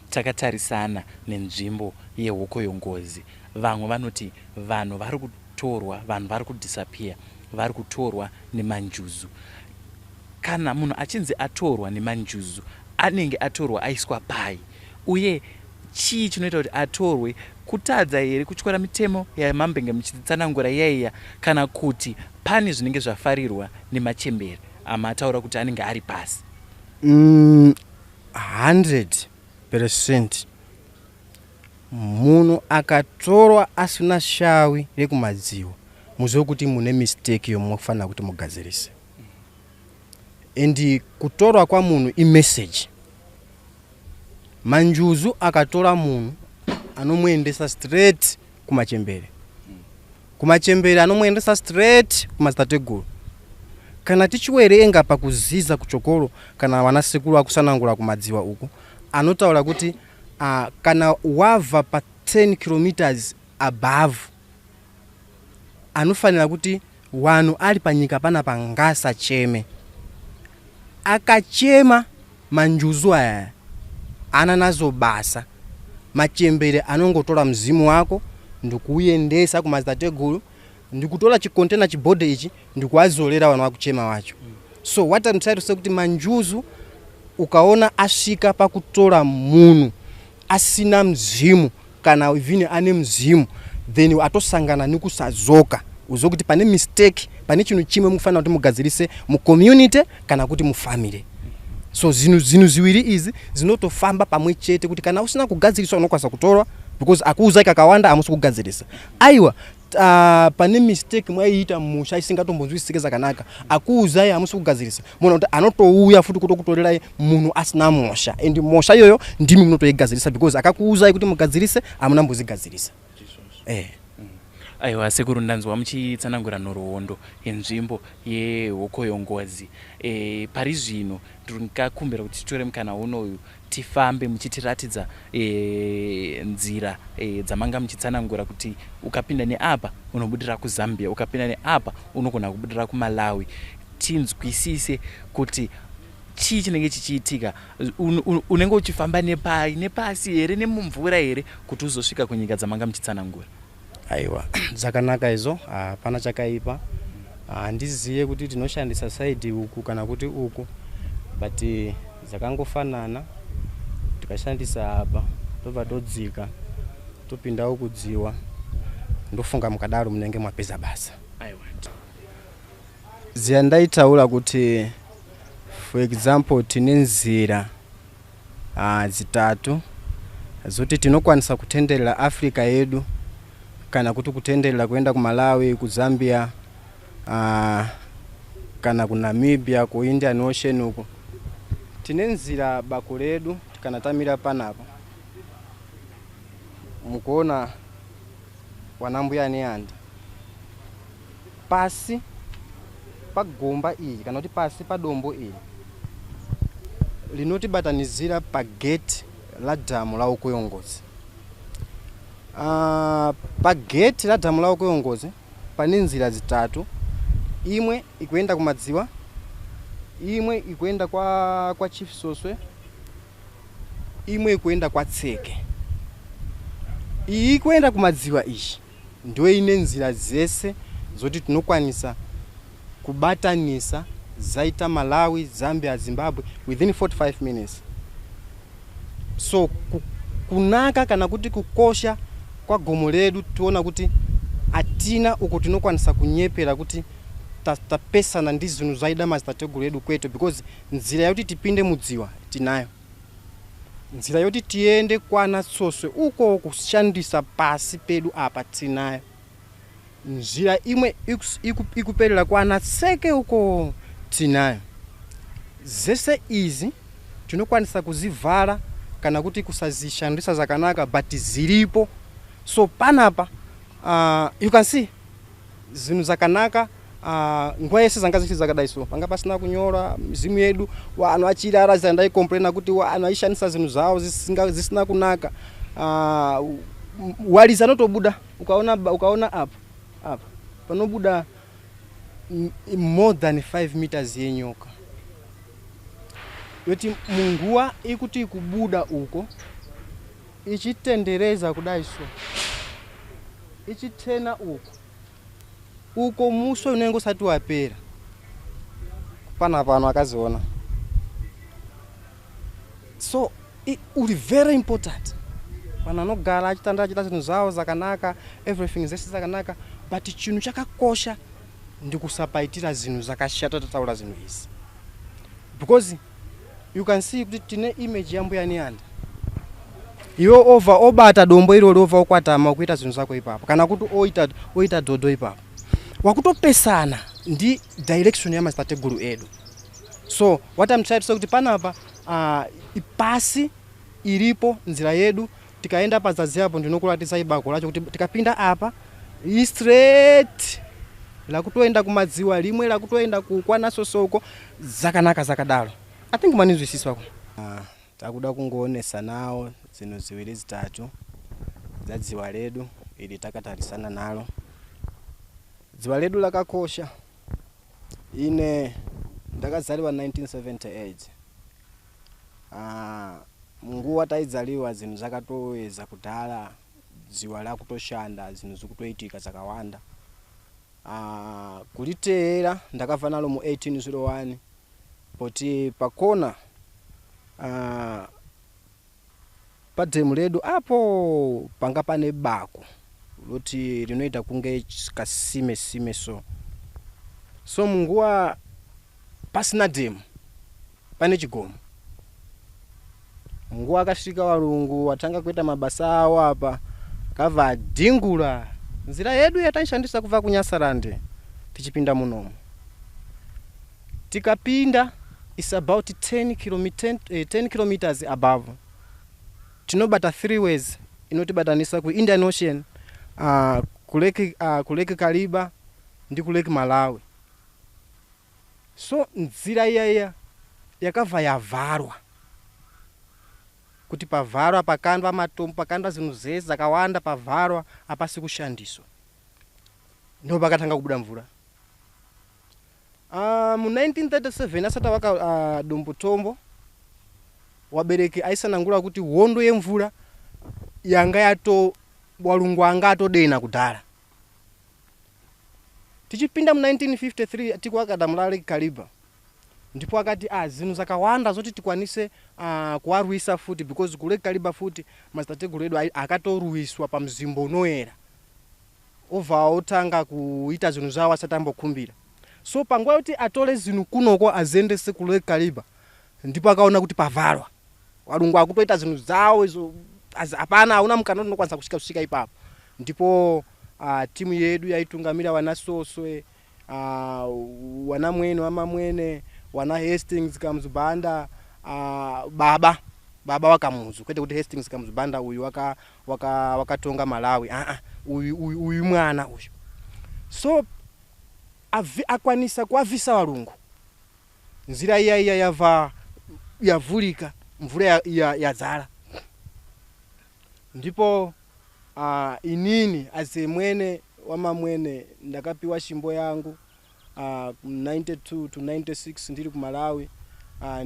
takatarisana nenzvimbo yeHokoyongozi, vamwe vanoti vanhu vari kutorwa, vanhu vari kudisappear, vari kutorwa nemanjuzu. Kana munhu achinzi atorwa nemanjuzu, anenge atorwa aiswa pai, uye chii chinoita kuti atorwe? Kutadza here kutyora mitemo yamambenge muchitsanangura iyaiya, kana kuti pane zvinenge zvafarirwa nemachembere amataura kuti anenge ari pasi? 100%, munhu akatorwa asina shawi rekumadziwa, muzive kuti mune mistake yomunofanira kuti mugadzirise. And kutorwa kwamunhu imessage. Manjuzu akatora munhu, anomuendesa straight kumachembere, kumachembere anomuendesa straight kumadzitateguru. Kana tichiwerenga pakuziza kuchokoro, kana vanasekuru akusanangura kumadziwa uku, anotaura kuti kana wabva pa 10 kilometers above, anofanira kuti wanhu ari panyika panapa ngasacheme. Akachema, manjuzu aya ana nazo basa. Machembere anongotora mzimu wako ndikuuyendesa kumadzitateguru, ndikutora chikontena, chibhodhe ichi, ndikuazolera vanhu vakuchema wacho. So what I'm trying to say kuti manjuzu ukaona asvika pakutora munhu asina mzimu, kana even ane mzimu, then atosangana nekusazoka, uzive kuti pane mistake, pane chinhu chimwe mukufanira kuti mugadzirise mucommunity kana kuti mufamily. So zvinhu zviwiri izi zinotofamba pamwe chete, kuti kana usina kugadziriswa unokwanisa kutorwa, because akuuzai kakawanda, hamusi kugadzirisa. Aiwa, pane mistake mwaiita musha isingatombonzwisisike zvakanaka, akuuzai, hamusi kugadzirisa. Muona kuti anotouya futi kutokutorerai munhu asina mosha, and mosha iyoyo ndimi munotoigadzirisa, because akakuuzai kuti mugadzirise, hamuna mbozigadzirisa. Aiwa sekuru, ndanzwa muchitsanangura nhoroondo yenzvimbo yeHokoyongozi. Pari zvino ndingakumbira kuti titore mukana unoyu tifambe muchitiratidza nzira dzamanga muchitsanangura, kuti ukapinda neapa unobudira kuZambia, ukapinda neapa unogona kubudira kuMalawi, tinzwisise kuti chii chinenge chichiitika. Unenge uchifamba nepai, nepasi here, nemumvura here, kuti uzosvika kunyika dzamanga muchitsanangura? Aiwa, dzakanaka izvo, hapana chakaipa. Handiziye kuti tinoshandisa side uku kana kuti uku, but dzakangofanana. Tikashandisa apa, tobva todzika, topinda uku dziwa. Ndofunga mukadaro munenge mwapedza basa. Aiwa. Ziya ndaitaura kuti, for example, tine nzira dzitatu zoti tinokwanisa kutenderera Africa yedu, kana kuti kutenderera kuenda kuMalawi, kuZambia, kana kuNamibia, kuIndian Ocean uku. Tine nzira, bako redu kana tamira panapa, mukuona wanambuya Nehanda pasi pagomba iri, kana kuti pasi padombo iri linotibatanizira pageti la dhamu la Ukuyongozi. Pageti la dhamu la Ukuyongozi pane nzira zitatu. Imwe ikuenda kumadziwa, imwe ikuenda kwa Chief Soswe, imwe ikuenda kwa Tseke. Iyi ikuenda kumadziwa iyi ndo ine nzira dzese zoti tinokwanisa kubatanisa zaita Malawi, Zambia, Zimbabwe within 45 minutes. So kunaka kana kuti kukosha kwagomo redu, tiona kuti hatina uko tinokwanisa kunyepera kuti tapesana ndi zvinhu zvaida madzitateguru edu, kwete, because nzira yekuti tipinde mudziwa tinayo, nzira yekuti tiende kwana Tsoswe uko kushandisa pasi pedu apa tinayo, nzira imwe ikuperera kwana Tseke uko tinayo. Zese izi tinokwanisa kuzivhara kana kuti kusazishandisa zvakanaka, but ziripo. So panapa you can see zvinhu zvakanaka. Nguva yese zanga zvichiri zvakadai, so panga pasina kunyora mizimu yedu, vanhu vachirara. Zandaikomplaina kuti vanhu vaishandisa zvinhu zvavo zvisina kunaka. Walisa anotobuda, ukaona apa apa panobuda more than 5 meters yenyoka, yoti munguva ikuti kubuda uko ichitendereza kudai, so ichitena uko uko, muswe unenge usati wapera pana pano akaziona. So uri very important. Vanhu vanogara achitanda, achiita zvinhu zvavo zvakanaka, everything zvese zvakanaka, but chinhu chakakosha ndikusapaitira zvinhu zvakashata. Tataura zvinhu izvi because you can see kuti tine image yaMbuya Nehanda. Iwe obva obata dombo irori, obva okwatama kuita zvinhu zvako ipapo, kana kuti oita dhodho ipapo, wakutopesana ndi direction yamadzitateguru edu. So what I'm trying to say kuti panapa pasi iripo nzira yedu. Tikaenda pazasi apo, ndinokuratidza ibako racho, kuti tikapinda apa i straight. Lakutoenda kumadziwa, limwe lakutoenda kukwanasosoko. Zakanaka zakadalo. I think manizwisiswako. Takuda kungoonesa nawo zinthu ziwiri zitatu za dziwa ledu ili takatarisana nalo. Dziwa ledu lakakosha. Ine ndakazaliwa 1978. Munguwa taidzaliwa zinthu zakatoweza kudala, dziwa lakutoshanda, zinthu zikutoitika zakawanda. Kuliteera ndakabva nalo mu 1801 poti pakona padhemu ledu apo panga pane bako loti rinoita kunge kasime sime. So munguwa pasina dhemu, pane chigomo. Munguwa akasvika varungu watanga kuita mabasa awo apa, akabva adhingura nzira yedu yataishandisa kubva kuNyasarande tichipinda munomu. Tikapinda is about 10 10 kilometers above, tinobata three ways inotibatanisa ku Indian Ocean, ku Lake Kariba ndi ku Lake Malawi. So nzira iyaiya yakabva yavharwa, kuti pavharwa pakandwa matombo, pakandwa zvinhu zvese zakawanda, pavharwa, hapasi kushandiswa. Ndo pakatanga kubuda mvura. Mu 1937 asati avaka dombotombo, wabereki aisanangura kuti hondo yemvura yanga yato, walungu anga atodena kudhara. Tichipinda mu 1953 tikuaka damu la Lake Kariba, ndipo akati zinthu zakawanda zoti tikwanise kuwarwisa futi, because ku Lake Kariba futi madzitateguru edu akatorwiswa pa mzimbo unoyera, obva otanga kuita zvinhu zvawo asati ambokhumbira. So panguva yekuti atore zvinhu kunoko aziendese ku Lake Kariba, ndipo akaona kuti pavharwa, warungu akutoita zvinhu zvawo izvo, hapana, hauna mukana unokwanisa kusvika ipapo. Ndipo timu yedu yaitungamira wana Soswe, wana Mwene wamamwene, wana Hastings Kamuzubanda, baba wakamuzu, kwete kuti Hastings Kamuzubanda uyu wakatonga Malawi, uyu, uyu, uyu mwana uyu. So akwanisa kuavisa walungu, nzira iya iya yava yavulika, mvura yadzala. Ndipo inini as mwene wamamwene ndakapiwa shimbo yangu 92 to 96 ndiri kuMalawi,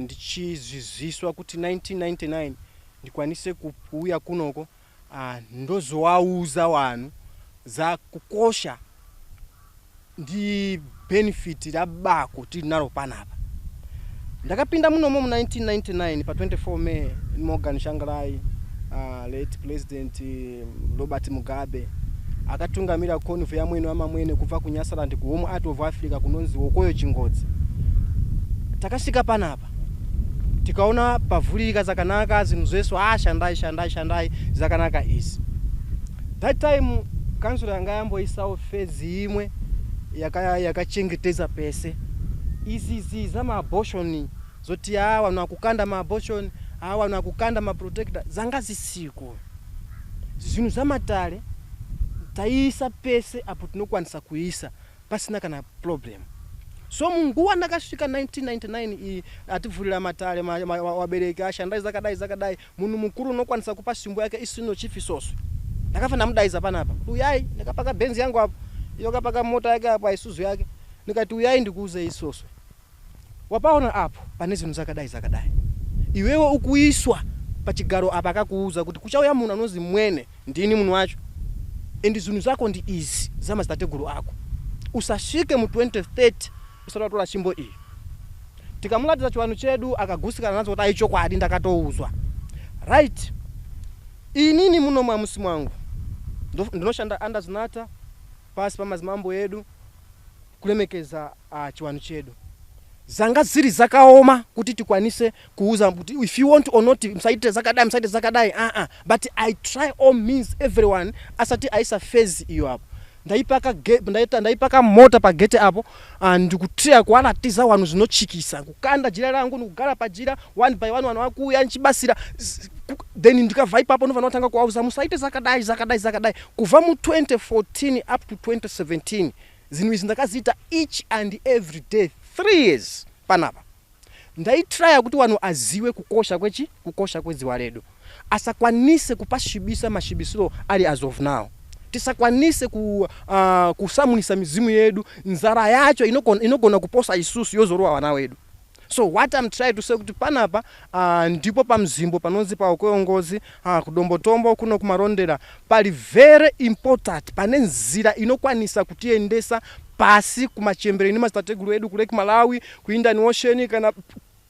ndichizvizviswa kuti 1999 ndikwanise kuuya kunoko, ndozowauza wanhu za kukosha ndi benefit rabako tili nalo panapa. Ndakapinda munomo mu 1999 pa 24 May, Morgan Tsvangirai, late President Robert Mugabe akatungamira convoy yamwene wamamwene kubva kuNyasaland ku Home Art of Africa kunonzi Wokoyo Chingodzi. Takasvika panapa tikaona pavhurika zakanaka, zvinhu zvese, shandai, shandai, shandai, zakanaka izi. That time kanzuro yanga yamboisawo fenzi imwe yakachengetedza pese. Izizi zamaabortion zoti vanhu akukanda maabortion, vanhu akukanda maprotector, zanga zisiko. Zvinhu zvamatare taiisa pese apo tinokwanisa kuisa pasina kana problem. So munguva ndakasvika 1999 iyi, ativhurira matare, wabereki ashandai zakadai zakadai. Munhu mukuru unokwanisa kupa simbo yake isino chief Soswe. Ndakafa ndamudaidza panapa kuti uyai, ndakapaka bhenzi yangu apo, iyo kapaka mota yake apo, Isuzu yake. Ndikati, "Uyai ndikuuze isoswe, wapaona apo pane zvinhu zakadai zakadai. Iwewe ukuiswa pachigaro apa, akakuudza kuti kuchauya munhu anonzi Mwene, ndini munhu wacho, and zvinhu zvako ndi izi zamadzitateguru ako. Usasvike mu 2030 usati watora chimbo iyi." Tikamuratidza chivanhu chedu, akagusikana nazo kuti aichokwadi ndakatoudzwa right. Inini muno mamusi mwangu ndinoshanda under Zinata, pasi pamadzimambo edu, kulemekeza chiwanhu chedu. Zanga ziri zakaoma kuti tikwanise kuuza kuti if you want or not, musaite zakadai, musaite zakadai, But I try all means, everyone asati aisa fenzi iyo apo, ndaipaka ndaipaka mota pagete apo, ndikutira kuwaratiza vanhu zvinochikisa, kukanda jira rangu ndikugara pajira, one by one vanhu vakuuya ndichibasira. Then ndikabva ipapo ndobva ndatanga kuwauza musaite zakadai zakadai zakadai kubva mu 2014 up to 2017. Zvinhu izvi ndakaziita each and every day 3 years. Panapa ndaitraya kuti vanhu aziwe kukosha kwechi, kukosha kwedziwa redu, asakwanise kupashibisa mashibisiro ali as of now. Tisakwanise kusamwisa mizimu yedu. Nzara yacho inogona kuposa isusu, yozorowa vana wedu. So what I'm trying to say kuti panapa ndipo pamzimbo panonzi paOkoyongozi, kuDombotombo kuno kuMarondera, pali very important. Pane nzira inokwanisa kutiendesa pasi kumachembere nemadzitateguru edu, kuLake Malawi, kuIndian Ocean, kana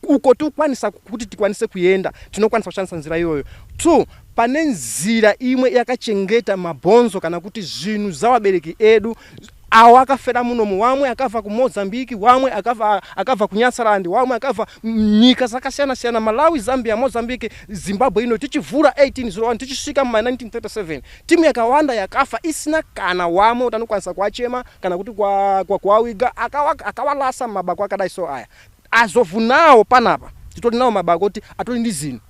uko tikwanisa kuti tikwanise kuenda, tinokwanisa kushandisa nzira iyoyo. Two, pane nzira imwe yakachengeta mabhonzo kana kuti zvinhu zavabereki edu awo akafera munomu. Wamwe akabva kuMozambique, wamwe akabva kuNyasaland, wamwe akabva nyika dzakasiyana siyana, Malawi, Zambia, Mozambique, Zimbabwe ino. Tichivhura 1801 tichisvika muma 1937, timu yakawanda yakafa isina kana wamwe kuti anokwanisa kuachema kana kuti kuawiga, akawalasa mumabako akadai. So aya as of now panapa titori nawo mabako kuti atori ndi zinthu.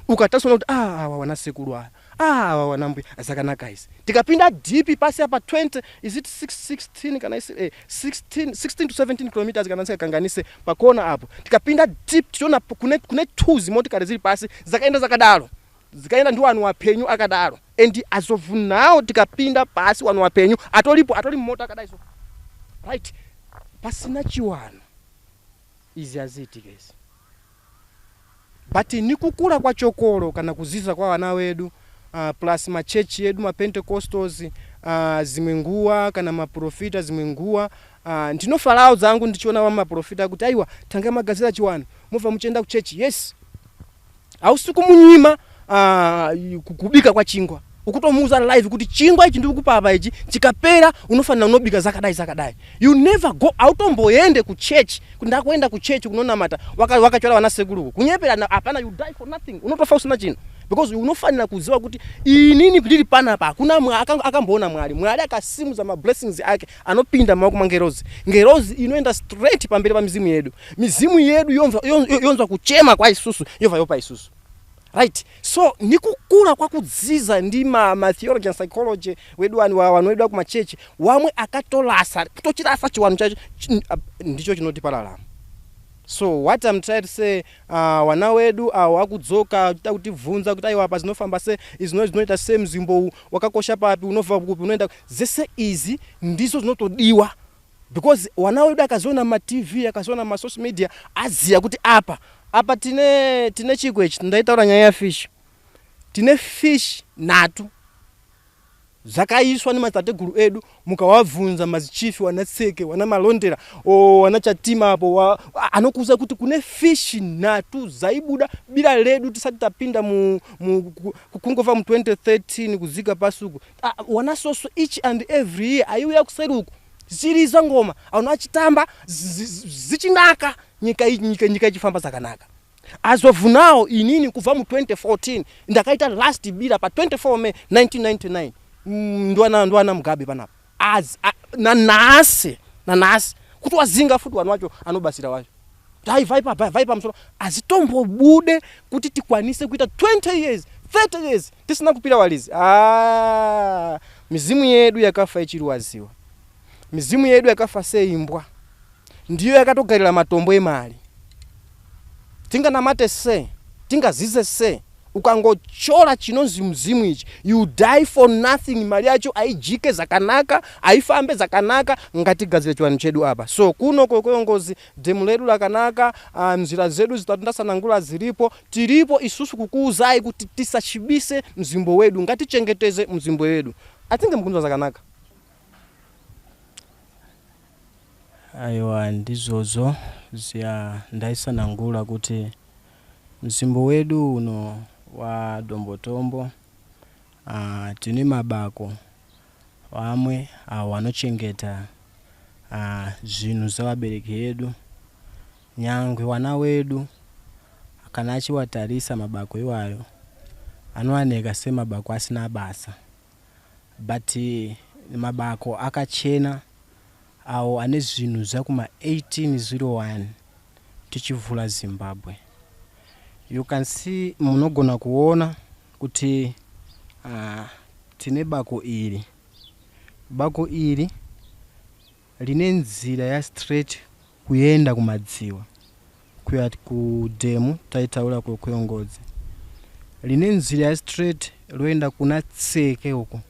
Ukatasona kuti ah, awa wana sekuru aya, ah, awa wana mbuya, zakanaka izi. Tikapinda deep pasi apa, 20, is it 6, 16 kana isi, 16, 16 to 17 kilometers kana ndisikakanganise, pakona apo tikapinda deep tichiona kune two zimotikari ziri pasi, zakaenda zakadaro, zikaenda ndi wanu wapenyu akadaro. And as of now tikapinda pasi, wanu wapenyu atoripo, atori mumota akadai. So right, pasina chiwano izi haziitike izi, but nikukula kwa chokolo kana kuziza kwa vana wedu, plus machechi edu maPentecostals, zimwe nguwa kana maprofita zimwe nguwa, ndinofalawo dzangu ndichiona vamaprofita kuti aiwa, tanga magadzira chiwano, mobva muchienda kuchechi. Yes, hausi kumunyima kubika kwa chingwa, ukutomuuza live kuti chingwa ichi ndiri kupapa ichi, chikapera unofanira unobika zakadai zakadai. You never go, automboende kuchechi kuti ndakuenda kuchechi kunonamata wakachora vana sekuruku kunyepera hapana. You die for nothing, unotofa usina chinhu, because unofanira kuziva kuti inini ndiri panapa hakuna akamboona Mwari. Mwari akasimudza mablessings ake anopinda mumaoko mangerozi. Ngerozi inoenda straight pamberi pamizimu yedu. Mizimu yedu yonzwa kuchema kwaisusu, yobva yopa isusu. Right, so nikukura kwakudziza ndi ma theology and psychology wedu, vanhu wedu akumachechi wamwe akatolasa, kutochirasa chiwano chacho ndicho chinotipa raramo. So what I'm trying to say, wana wedu awo akudzoka achida kutibvunza kuti aiwa, apa zinofamba se izvi, zvinoita se mzimbo uwu wakakosha papi, unobva kupi, unoenda, zese izi ndizo zinotodiwa, because wana wedu akaziona maTV, akaziona masocial media, aziya kuti apa tine chiko ichi. Ndaitaura nyaya yafish. Tine fish nhatu zvakaiswa nemadzitateguru edu. Mukawabvunza mazichifi, wana Tseke, wana Malondera, wana Chatima apo, anokuudza kuti kune fish nhatu dzaibuda bira redu tisati tapinda kungova mu 2013 kudzika pasuku. Ah, wana soso each and every year aiuya kuseri uku zichiriza ngoma, vanhu achitamba, zichinaka, nyika ichifamba zvakanaka. As of now, inini kubva mu 2014 ndakaita last bira pa 24 May 1999. Ndwana Mugabe panapa as nanhasi kuti wazinga futi vanhu vacho anobasira wacho kuti ai, vai pa vai pamusoro, azitombobude kuti tikwanise kuita 20 years, 30 years tisina kupira walizi. Ah, mizimu yedu yakafa ichirwaziwa. Mizimu yedu yakafa seimbwa, ndiyo yakatogarira matombo emari. Tinganamate se, tingazize se, ukangochora chinonzi muzimu ichi, you die for nothing. Mari yacho haijike zakanaka, haifambe zakanaka. Ngatigadzire chivanhu chedu apa. So kuno Kokoyongozi dhemu redu rakanaka, nzira zedu zitatu ndasanangura ziripo. Tiripo isusu kukuuzai kuti tisachibise mzimbo wedu, ngatichengeteze mzimbo wedu. Atinge mukunzwa zakanaka. Aiwa, ndizvozvo zviya ndaisanangura kuti mzimbo wedu uno waDombotombo, tine mabako vamwe avo vanochengeta zvinhu zvevabereki edu. Nyangwe wana wedu kana achiwatarisa mabako iwayo, anowanika semabako asina basa, but mabako akachena awo ane zvinhu zvakuma 1801 tichivhura Zimbabwe. You can see, munogona kuona kuti tine bako iri. Bako iri Line nzira ya straight kuenda kuMadziwa, kuya kudhemu taitaura kuKweyongodzi. Line nzira ya straight loenda kuna Tseke uko.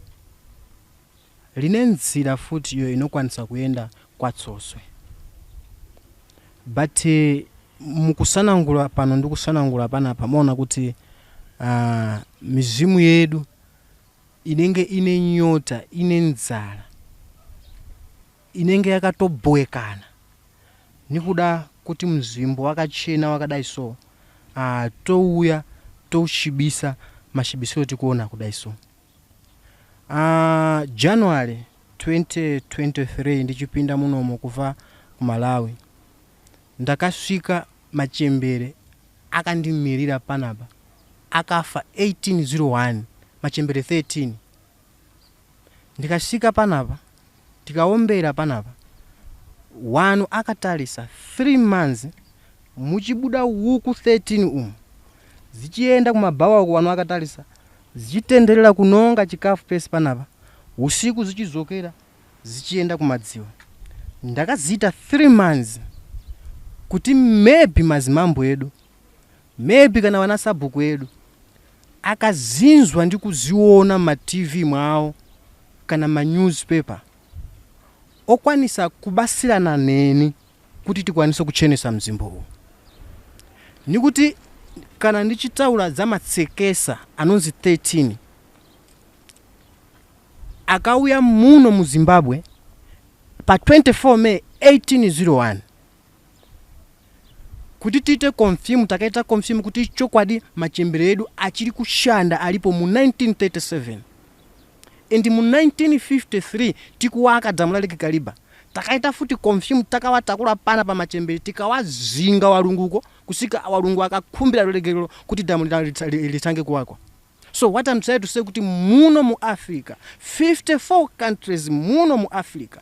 Line nzira futi iyo inokwanisa kuenda kwaTsoswe. But mukusanangura pano ndikusanangura panapa, maona kuti mizimu yedu inenge ine nyota, ine nzara, inenge yakatobhowekana nekuda kuti muzvimbo wakachena wakadai. So touya toushibisa mashibisiro tikuona kudai. So January 2023 ndichipinda munomo kubva kuMalawi, ndakasvika machembere akandimirira panapa akafa 1801, machembere 13. Ndikasvika panapa, tikaombera panapa, wanu akatarisa 3 months muchibuda huku 13 umu zichienda kumabhawa uko, wanu akatarisa zichitenderera kunonga chikafu pesi panapa, usiku zichizokera zichienda kumadziwa. Ndakaziita 3 months kuti maybe mazimambo edu, maybe kana vana sabhuku edu akazinzwa ndi kuziona mumaTV mwawo kana manewspaper, okwanisa kubasirana neni kuti tikwanise kuchenesa mzimbo uwu. Nikuti kana ndichitaura dzamatsekesa anonzi 13 akauya muno muZimbabwe pa 24 May 1801 kuti tiite confirm, takaita confirm kuti chokwadi machembere edu achiri kushanda, alipo mu 1937 and mu 1953 tikuwaka dhamu la Lake Kariba. Takaita futi confirm, takawatakura pana pamachembere, tikawazinga walunguko kusika walungu akakumbira rulegerero kuti dhamu litange kuwakwa. So what I'm trying to say kuti muno mu Africa, 54 countries muno mu Africa,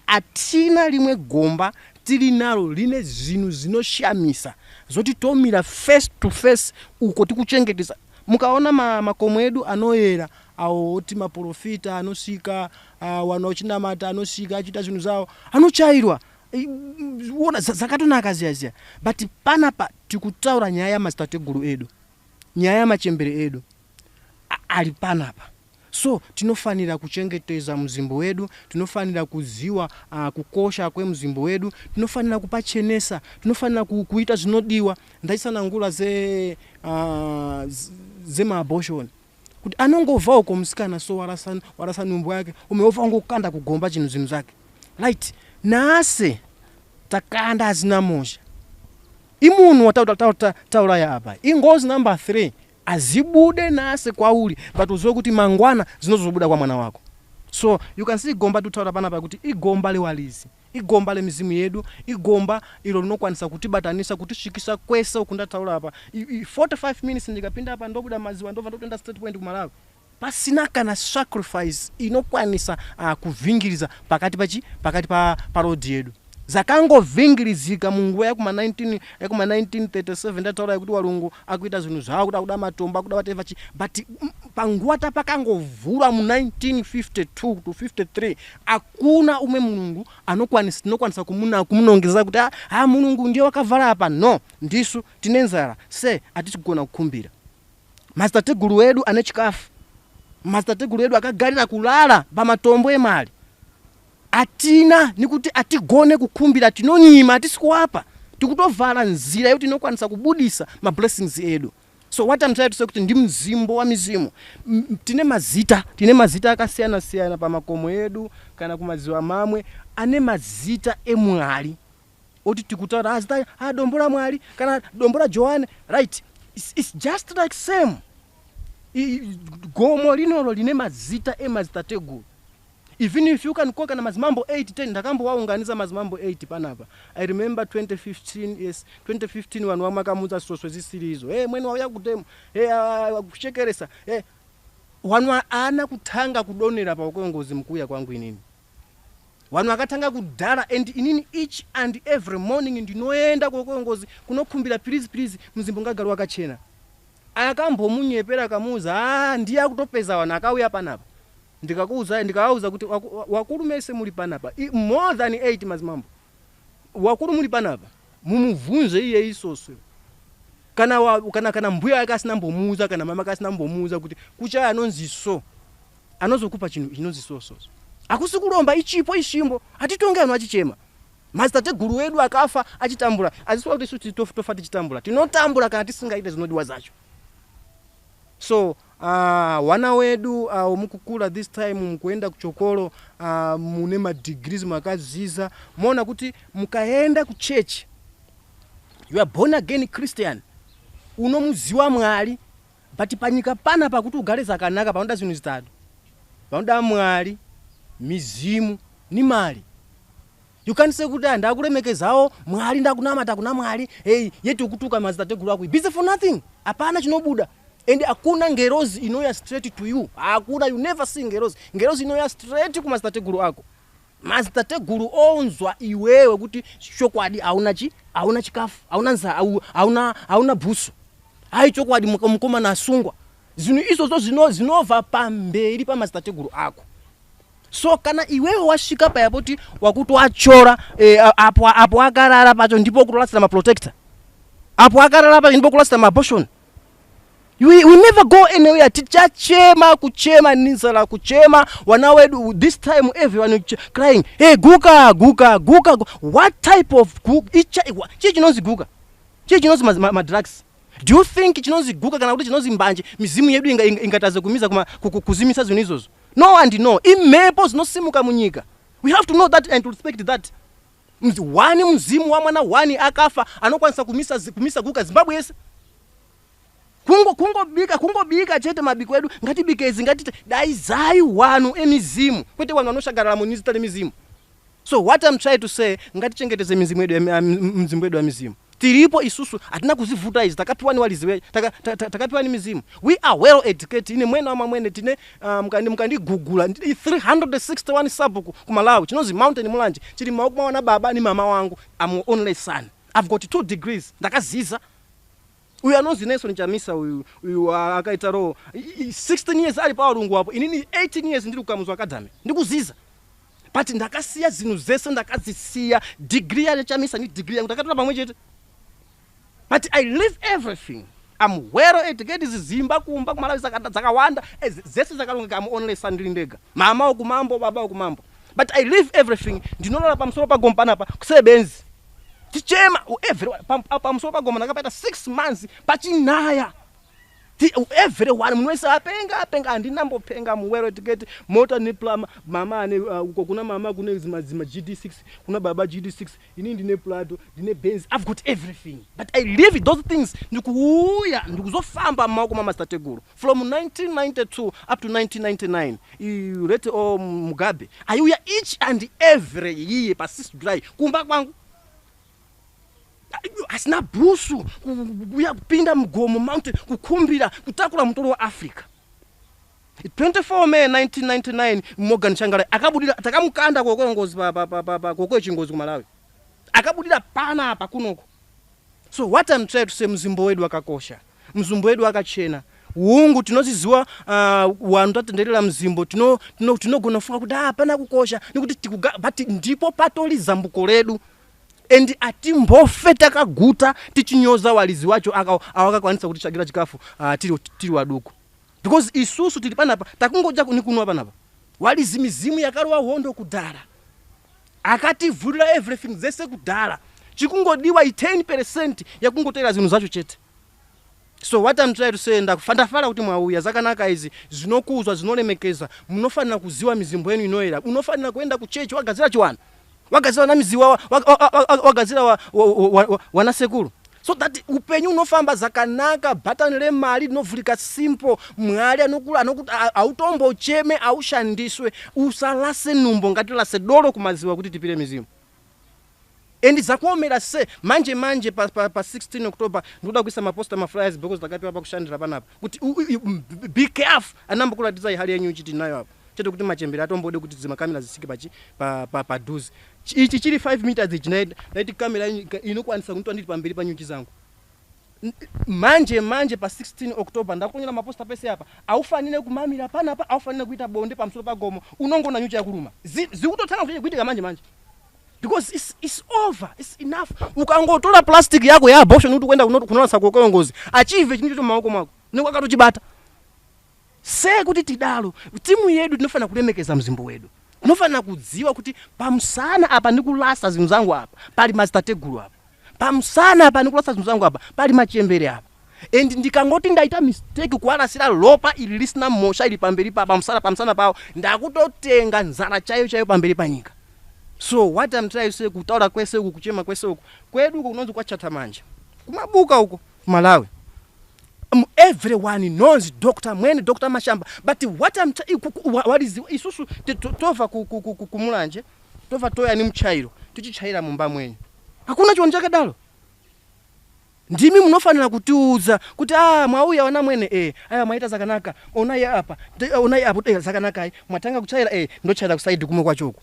atina limwe gomba tili nalo line zvinhu zinoshamisa zoti tomira face to face uko tikuchengetesa. Mukaona makomo edu anoyera awo oti maprofita anosvika, vanhu vachinamata anosvika achiita zvinhu zvavo, anochairwa. Ona zakatonaka ziya ziya, but panapa tikutaura nyaya yamadzitateguru edu, nyaya yamachembere edu ari panapa. So tinofanira kuchengetedza muzimbo wedu, tinofanira kuziwa kukosha kwemuzimbo wedu, tinofanira kupachenesa, tinofanira kuita zvinodiwa. Ndaisanangura zemaabortion kuti anongobva uko musikana, so warasa nhumbu yake, umwe ongokanda kugomba chinhu zvinhu zvake, right? Nhasi takanda hazina mosha imunhu watauraya apa, ingozi number 3. Azibude nhasi kwauri, but uzive kuti mangwana zinozobuda kwa mwana wako. So you can see gomba tutaura panapa kuti igomba lewalizi, igomba lemizimu yedu, igomba ilo linokwanisa kutibatanisa, kutisvikisa kwese uku ndataura apa. 45 minutes ndikapinda apa, ndobuda maziwa, ndobva ndotoenda straight point kuMalawi pasina kana sacrifice inokwanisa kuvhingiriza pakati pachi pakati pa parodhi yedu. Zakangovhingirizika munguva yakuma 1937 ndataura kuti warungu akuita zvinhu zvavo, kuda kuda matombo, akuda whatever chi, but panguva tapakangovhura mu 1952 to 53, hakuna umwe mulungu anokwanisa tinokwanisa kumunongeza kuti ah, mulungu ndiye wakavhara apa. No, ndisu tine nzara, se hatisi kugona kukumbira madzitateguru edu ane chikafu. Madzitateguru edu akagarira kulala pamatombo emari, atina nikuti atigone kukumbira, tinonyima, hatisi kuwapa. Tikutovhara nzira yekuti inokwanisa kubudisa mablessings edu. So what I'm trying to say kuti ndi mzimbo wa mizimu. Tine mazita akasiyana siyana pamakomo edu kana kumadziwa mamwe ane mazita emwari oti tikutaura azita a dombo la Mwari kana dombo la Johane, right? It's just like same. Gomo linolo line mazita emadzitateguru. Even if you can call kana mazimambo 8, 10, ndakambowaunganisa mazimambo 8 panapa. I remember 2015, yes, 2015, vanhu vamwe akamutsa svosve zvisiri izvo. Hey, mwene wauya kutemo, hey, kuchekeresa, hey. Vanhu haana kutanga kudonera paukongozi mukuuya kwangu inini, vanhu vakatanga kudhara. And inini each and every morning ndinoenda kokongozi kunokumbira, "Please, please, muzimbo ngagari wakachena." Akambomunyepera, akamuudza, "Ah, ndiye akutopedza vanhu akauya panapa." Ndikakuuza, ndikauza kuti wakuru mese muri panapa, more than 8 mazimambo wakuru muri panapa, mumubvunze iye isoso kana mbuya yake asina mbomuudza, kana mama ake asina mbomuudza kuti kuchaya anonzi so, anozokupa chinhu chinonzi so so so. Hakusi kuromba, ichipo, ishimbo. Hatitonge anhu achichema. Madzitateguru wedu akafa achitambura, azisiwa kuti isu tofa tichitambura. Tinotambura kana tisingaite zinodiwa zacho. So wana wedu mukukula this time, mukuenda kuchokolo, mune madegrees, makaziza, moona kuti mukaenda kuchechi, you are born again Christian, unomuziwa Mwari. But panyika pana pakuti ugare zakanaka, panoda zvinhu zitatu: panoda Mwari, mizimu ni mali. You can't say kuti ndakuremekezawo Mwari, ndakunamata kuna Mwari, hey, yeti ukutuka madzitateguru ako. Busy for nothing, hapana chinobuda. And hakuna ngerozi inoya straight to you, hakuna. You never see ngerozi. Ngerozi inoya straight kumadzitateguru ako. Madzitateguru onzwa iwewe kuti chokwadi hauna chi hauna chikafu, hauna nzara, hauna bhusu. Hai, chokwadi mukomana asungwa. Zvinhu izvozvo zvinobva pamberi pamadzitateguru ako. So kana iwewe wasvika payapoti wakuti wachora apo akarara pacho ndipo kurasira maprotector, apo akarara pacho ndipo kurasira maabortion, we never go anywhere. Tichachema, kuchema nizala, kuchema wana wedu. This time everyone crying, "Hey, guka, guka, guka." What type of guka? Chii chinonzi guka? Chii chinonzi madrugs? Do you think chinonzi guka kana kuti chinonzi mbanje, mizimu yedu ingataze kumiza kuzimisa zvinhu izvozvo? No and no. Imhepo zinosimuka munyika. We have to know that and to respect that. One muzimu wamwana one akafa anokwanisa kumisa guka Zimbabwe yese. Kungobika chete, mabiko edu, ngatibike izi, ngatite daizai wanu emizimu, kwete wanu vanoshagarara munizita remizimu. So what I'm trying to say, ngatichengetedze mizimu yedu, mzimbo yedu yamizimu. Tiripo isusu, hatina kuzivhuta izi, takapiwa ni walizi takapiwa ni mizimu. We are well educated. Ine mwene wamamwene tine mukandigugula 361 sabhuku kuMalawi, chinonzi Mountain Mulanje, chiri maoko mawana baba ni mama wangu. I'm only son. I've got 2 degrees, ndakaziza. Uyu anonzi Nelson Chamisa uyu, uyu akaita ro 16 years ari pawarungu apo. Inini 18 years ndiri kuKamuzu Academy, ndikuziza, but ndakasiya zvinhu zvese, ndakazisiya. Degree yaChamisa ni degree yangu takatora pamwe chete, but I leave everything. I'm well educated. Zimba kumba kuMalawi dzakawanda, dzese dzakarongeka. I'm only son, ndiri ndega. Mama wokumambo, baba wokumambo, but I leave everything. Ndinorara pamusoro pagomo panapa kusebenzi, tichema everyone pamusoro pagomo. Ndakapaita 6 months pachinaya. Everyone, munhu wese apenga, apenga. Handinambopenga. Muwell educated, mota neplama. Mama ane uko kuna mama kune zima GD6, kuna baba GD6. Ini ndine Prado, ndine Benz. I've got everything, but I leave those things. Ndikuuya, ndikuzofamba mumaoko mamadzitateguru. From 1992 up to 1999, late o Mugabe aiuya each and every year pa6 July kumba kwangu asina bhusu, kuuya kupinda mugomo, mountain, kukumbira, kutakura mutoro waAfrica. 24 May 1999, Morgan Tsvangirai akabudira, takamukanda kokongozi koko chingozi kuMalawi, akabudira panapa kunoko. So what I'm trying to say, muzimbo wedu wakakosha, muzimbo wedu wakachena. Hungu, tinoziziwa wanhu tatenderera muzimbo, tinogona kufunga kuti hapana kukosha nekuti but ndipo patori zambuko redu. And atimbofe takaguta tichinyoza walizi wacho awakakwanisa kutitsvagira chikafu tiri waduku, because isusu tiri panapa takungodya nikunwa panapa. Walizi mizimu yakarova hondo kudhara, akativhurira everything dzese kudhara. Chikungodiwa i10% yakungotera zvinhu zvacho chete. So what I'm trying to say, ndafara kuti mwauya. Zakanaka izi, zvinokuzwa, zvinoremekeza. Munofanira kuziwa mizimbo yenu inoyera. Unofanira kuenda kuchechi wagadzira chiwana, wagadzira namiziwa, wagadzira wanasekuru, so that upenyu unofamba zakanaka. Bhatani remari rinovhurika simple. Mwari anokuti hautombocheme, haushandiswe. Usalase numbo, ngatilase dolo kumaziwa kuti tipire mizimu. And zakuomera se manje manje pa 16 October ndikuda kuisa maposter, maflyers, because takapiwa pakushandira panapa kuti be careful. Anambokuratidza hali yenyu ichiti nayo apa chete kuti machembere atombode kuti dzimakamera zisike pachi padhuze. Ichi chiri 5 meters ichi, naiti kamera inokwanisa kunitwa ndiri pamberi panyuchi zangu. Manje manje pa16 October ndakunyora maposta pese apa. Aufanire kumamira panapa, aufanire kuita bonde pamusoro pagomo, unongona nyuchi yakuruma. Zikutotanga kuitika manje manje because it's over, it's enough. Ukangotora plastic yako ya abortion kuti kuenda kunoona kokoyo ngozi achive chinu chocho mumaoko mwako nekwakatochibata se kuti tidalo. Timu yedu tinofanira kulemekeza mzimbo wedu, tinofanira kudziwa kuti pamusana apa ndikulasa zinthu zangu apa pali mazitategulu, apa pamusana apa ndikulasa zinthu zangu apa pali machembere apa, and ndikangoti ndaita mistake kuwalasira lopa ili lisina mosha ili pamberi pa pamusana pawo, ndakutotenga nzara chaiyo chaiyo pamberi panyika. So what I'm trying to say, kutaura kwese uku, kuchema kwese uku kwedu uku kunonzi kwachata manje kumabuka uko Malawi, everyone knows Dr Mwene, Dr Mashamba, but what I'm waliziwa isusu tova kumulanje, tova toya ni mchairo, tichichaira mumba mwenyu, hakuna chiwani chakadalo. Ndimi munofanira kutiudza kuti a mwauya wana mwene, aya mwaita zakanaka, onai apa, onai apo, zakanaka, ai mwatanga kuchaira, ndochaira kusaidi kumwe kwachoko.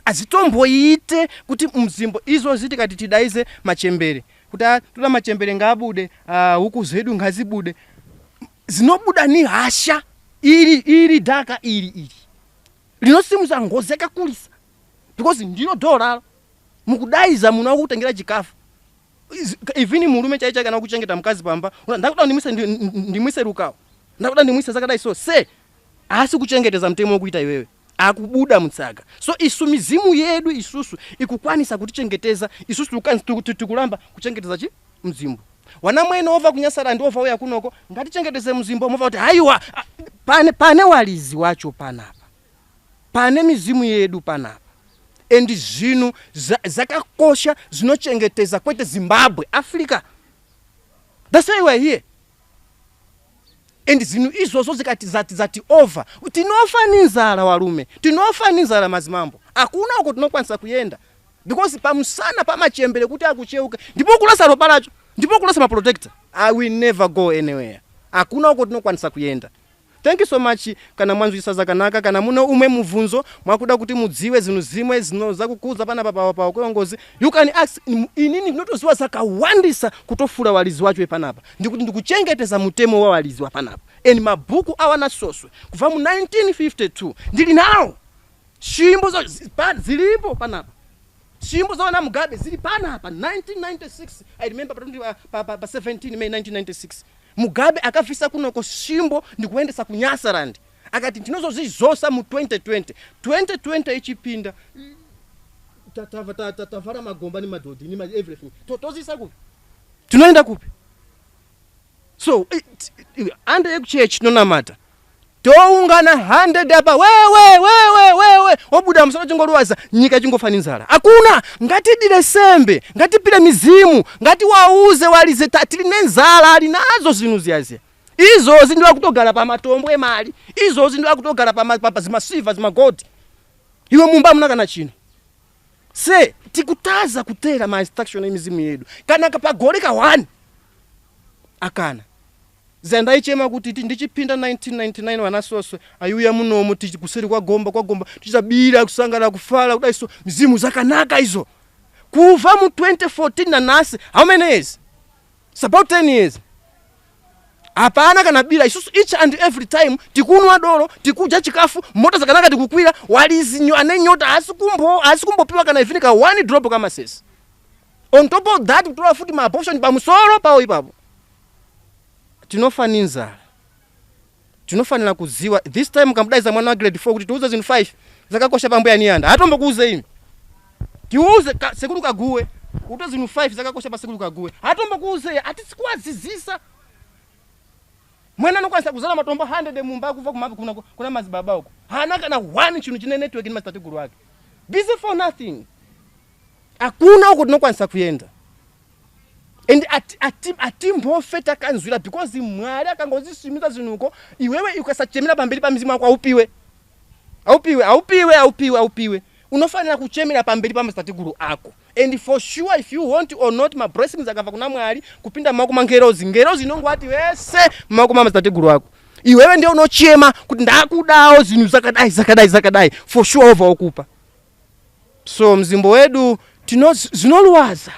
Azitomboite kuti mzimbo izvozvi tikati tidaize machembere kuti toda machembere ngaabude, huku zedu ngazibude, zinobuda ni hasha. Iri iri dhaka iri iri linosimusa ngozi yakakulisa because ndilo dhoo ralo mukudaiza munhu akutengera chikafu. Even murume chaicho kana kuchengeta mukadzi pamba, ndakuda ndimwise ndimwise rukawo, ndakuda ndimwise zakadai, so se haasi kuchengetedza mutemo wekuita iwewe akubuda mutsaka. So isu mizimu yedu isusu ikukwanisa kutichengetedza isusu, tikulamba kuchengetedza chi mzimbo. Wana mwene ova kunyasara ndi ova uya kunoko, ngatichengetedze mzimbo, mova kuti haiwa, pane walizi wacho panapa, pane mizimu yedu panapa, and zvinhu zakakosha zvinochengetedza kwete Zimbabwe, Africa. That's why we're here. And zvinhu izvozvo zikati zati over, tinofa nenzara warume, tinofa nenzara mazimambo, hakuna uko tinokwanisa kuyenda because pamusana pamachembere kuti akucheuka ndipo kulasa ropa racho, ndipo kulasa maprotector. I will never go anywhere, hakuna uko tinokwanisa kuyenda. Thank you so much. Kana mwanzwisa zakanaka, kana mune umwe mubvunzo mwakuda kuti mudziwe zvinhu zimwe zino zakukudza panapa pa ngozi, you can ask. Inini ndinotoziwa zakawandisa kutofura walizi wacho panapa, ndikuti ndikuchengeteza mutemo wa walizi wa panapa, and mabhuku awana soswe kubva mu 1952 ndili nawo. Shimbo zilipo panapa, shimbo za wana Mugabe zili panapa. 1996, I remember, pa 20, pa 17 May 1996 Mugabe akafisa kunoko shimbo ndikuendesa kuNyasaland, akati ndinozozvizosa mu 2020. 2020 ichipinda, tavhara magomba nemadhodhi nema everything. Tozisa kupi? Tinoenda kupi? So ande yekuchechi tinonamata, toungana 100 apa, wewe wewe wewe obuda musoro chingoluwaza, nyika chingofa nzala. Hakuna. Ngatidire sembe, ngatipire mizimu, ngatiwauze walize tili nenzala, ali nazo zvinhu ziyaziya izozi ndiwa kutogara pamatombo emali, izozi ndiwa kutogara pa zimasivha, zimagodi, iwe mumba muna kana chino. Se tikutaza kutera ma instruction emizimu yedu kana pagore ka 1 akana zandaichema kuti ndichipinda 1999 vanasoswe aiuya munomu, tichi kuseri kwagomba kwagomba, tichabira, kusangana, kufara kudai, so mizimu zakanaka izo. Kubva mu 2014 nanhasi, how many years? It's about 10 years, hapana kana bira. Isusu each and every time tikunwa doro, tikudya chikafu, mota zakanaka tikukwira, walizi ane nyota asi kumbopiwa kana even ka one drop kamasesi. On top of that, kutora futi maabortion pamusoro pawo ipapo, tinofa nenzara. Tinofanira kuziwa this time kamudaiza mwana wa grade 4 kuti tiuze zinthu 5 zakakosha pambuya niyanda, hatombokuuze imi. Tiuze sekuru kaguwe uto zinthu 5 zakakosha pa sekuru kaguwe, hatombokuuze. Atisikuwazizisa mwana anokwanisa kuzala matombo 100 mumba kubva kuna madzibaba uko, hana kana one chinhu chine network nemadzitateguru ake. Busy for nothing, hakuna uko tinokwanisa kuenda. And atimbofe takanzwira because Mwari akangozvisimisa zvinhuko, iwewe ukasachemera pamberi pamizimu wako, aupiwe, aupiwe, aupiwe, aupiwe, aupiwe. Unofanira kuchemera pamberi pamadzitateguru ako, and for sure, if you want or not, mablessings akabva kuna Mwari kupinda mumaoko mangerozi, ngerozi inongowati wese mumaoko mamadzitateguru ako. Iwewe ndiye unochema kuti ndakudawo zvinhu zvakadai, zvakadai, zvakadai, for sure wobva wokupa. So mzimbo wedu tino zvinoluwaza.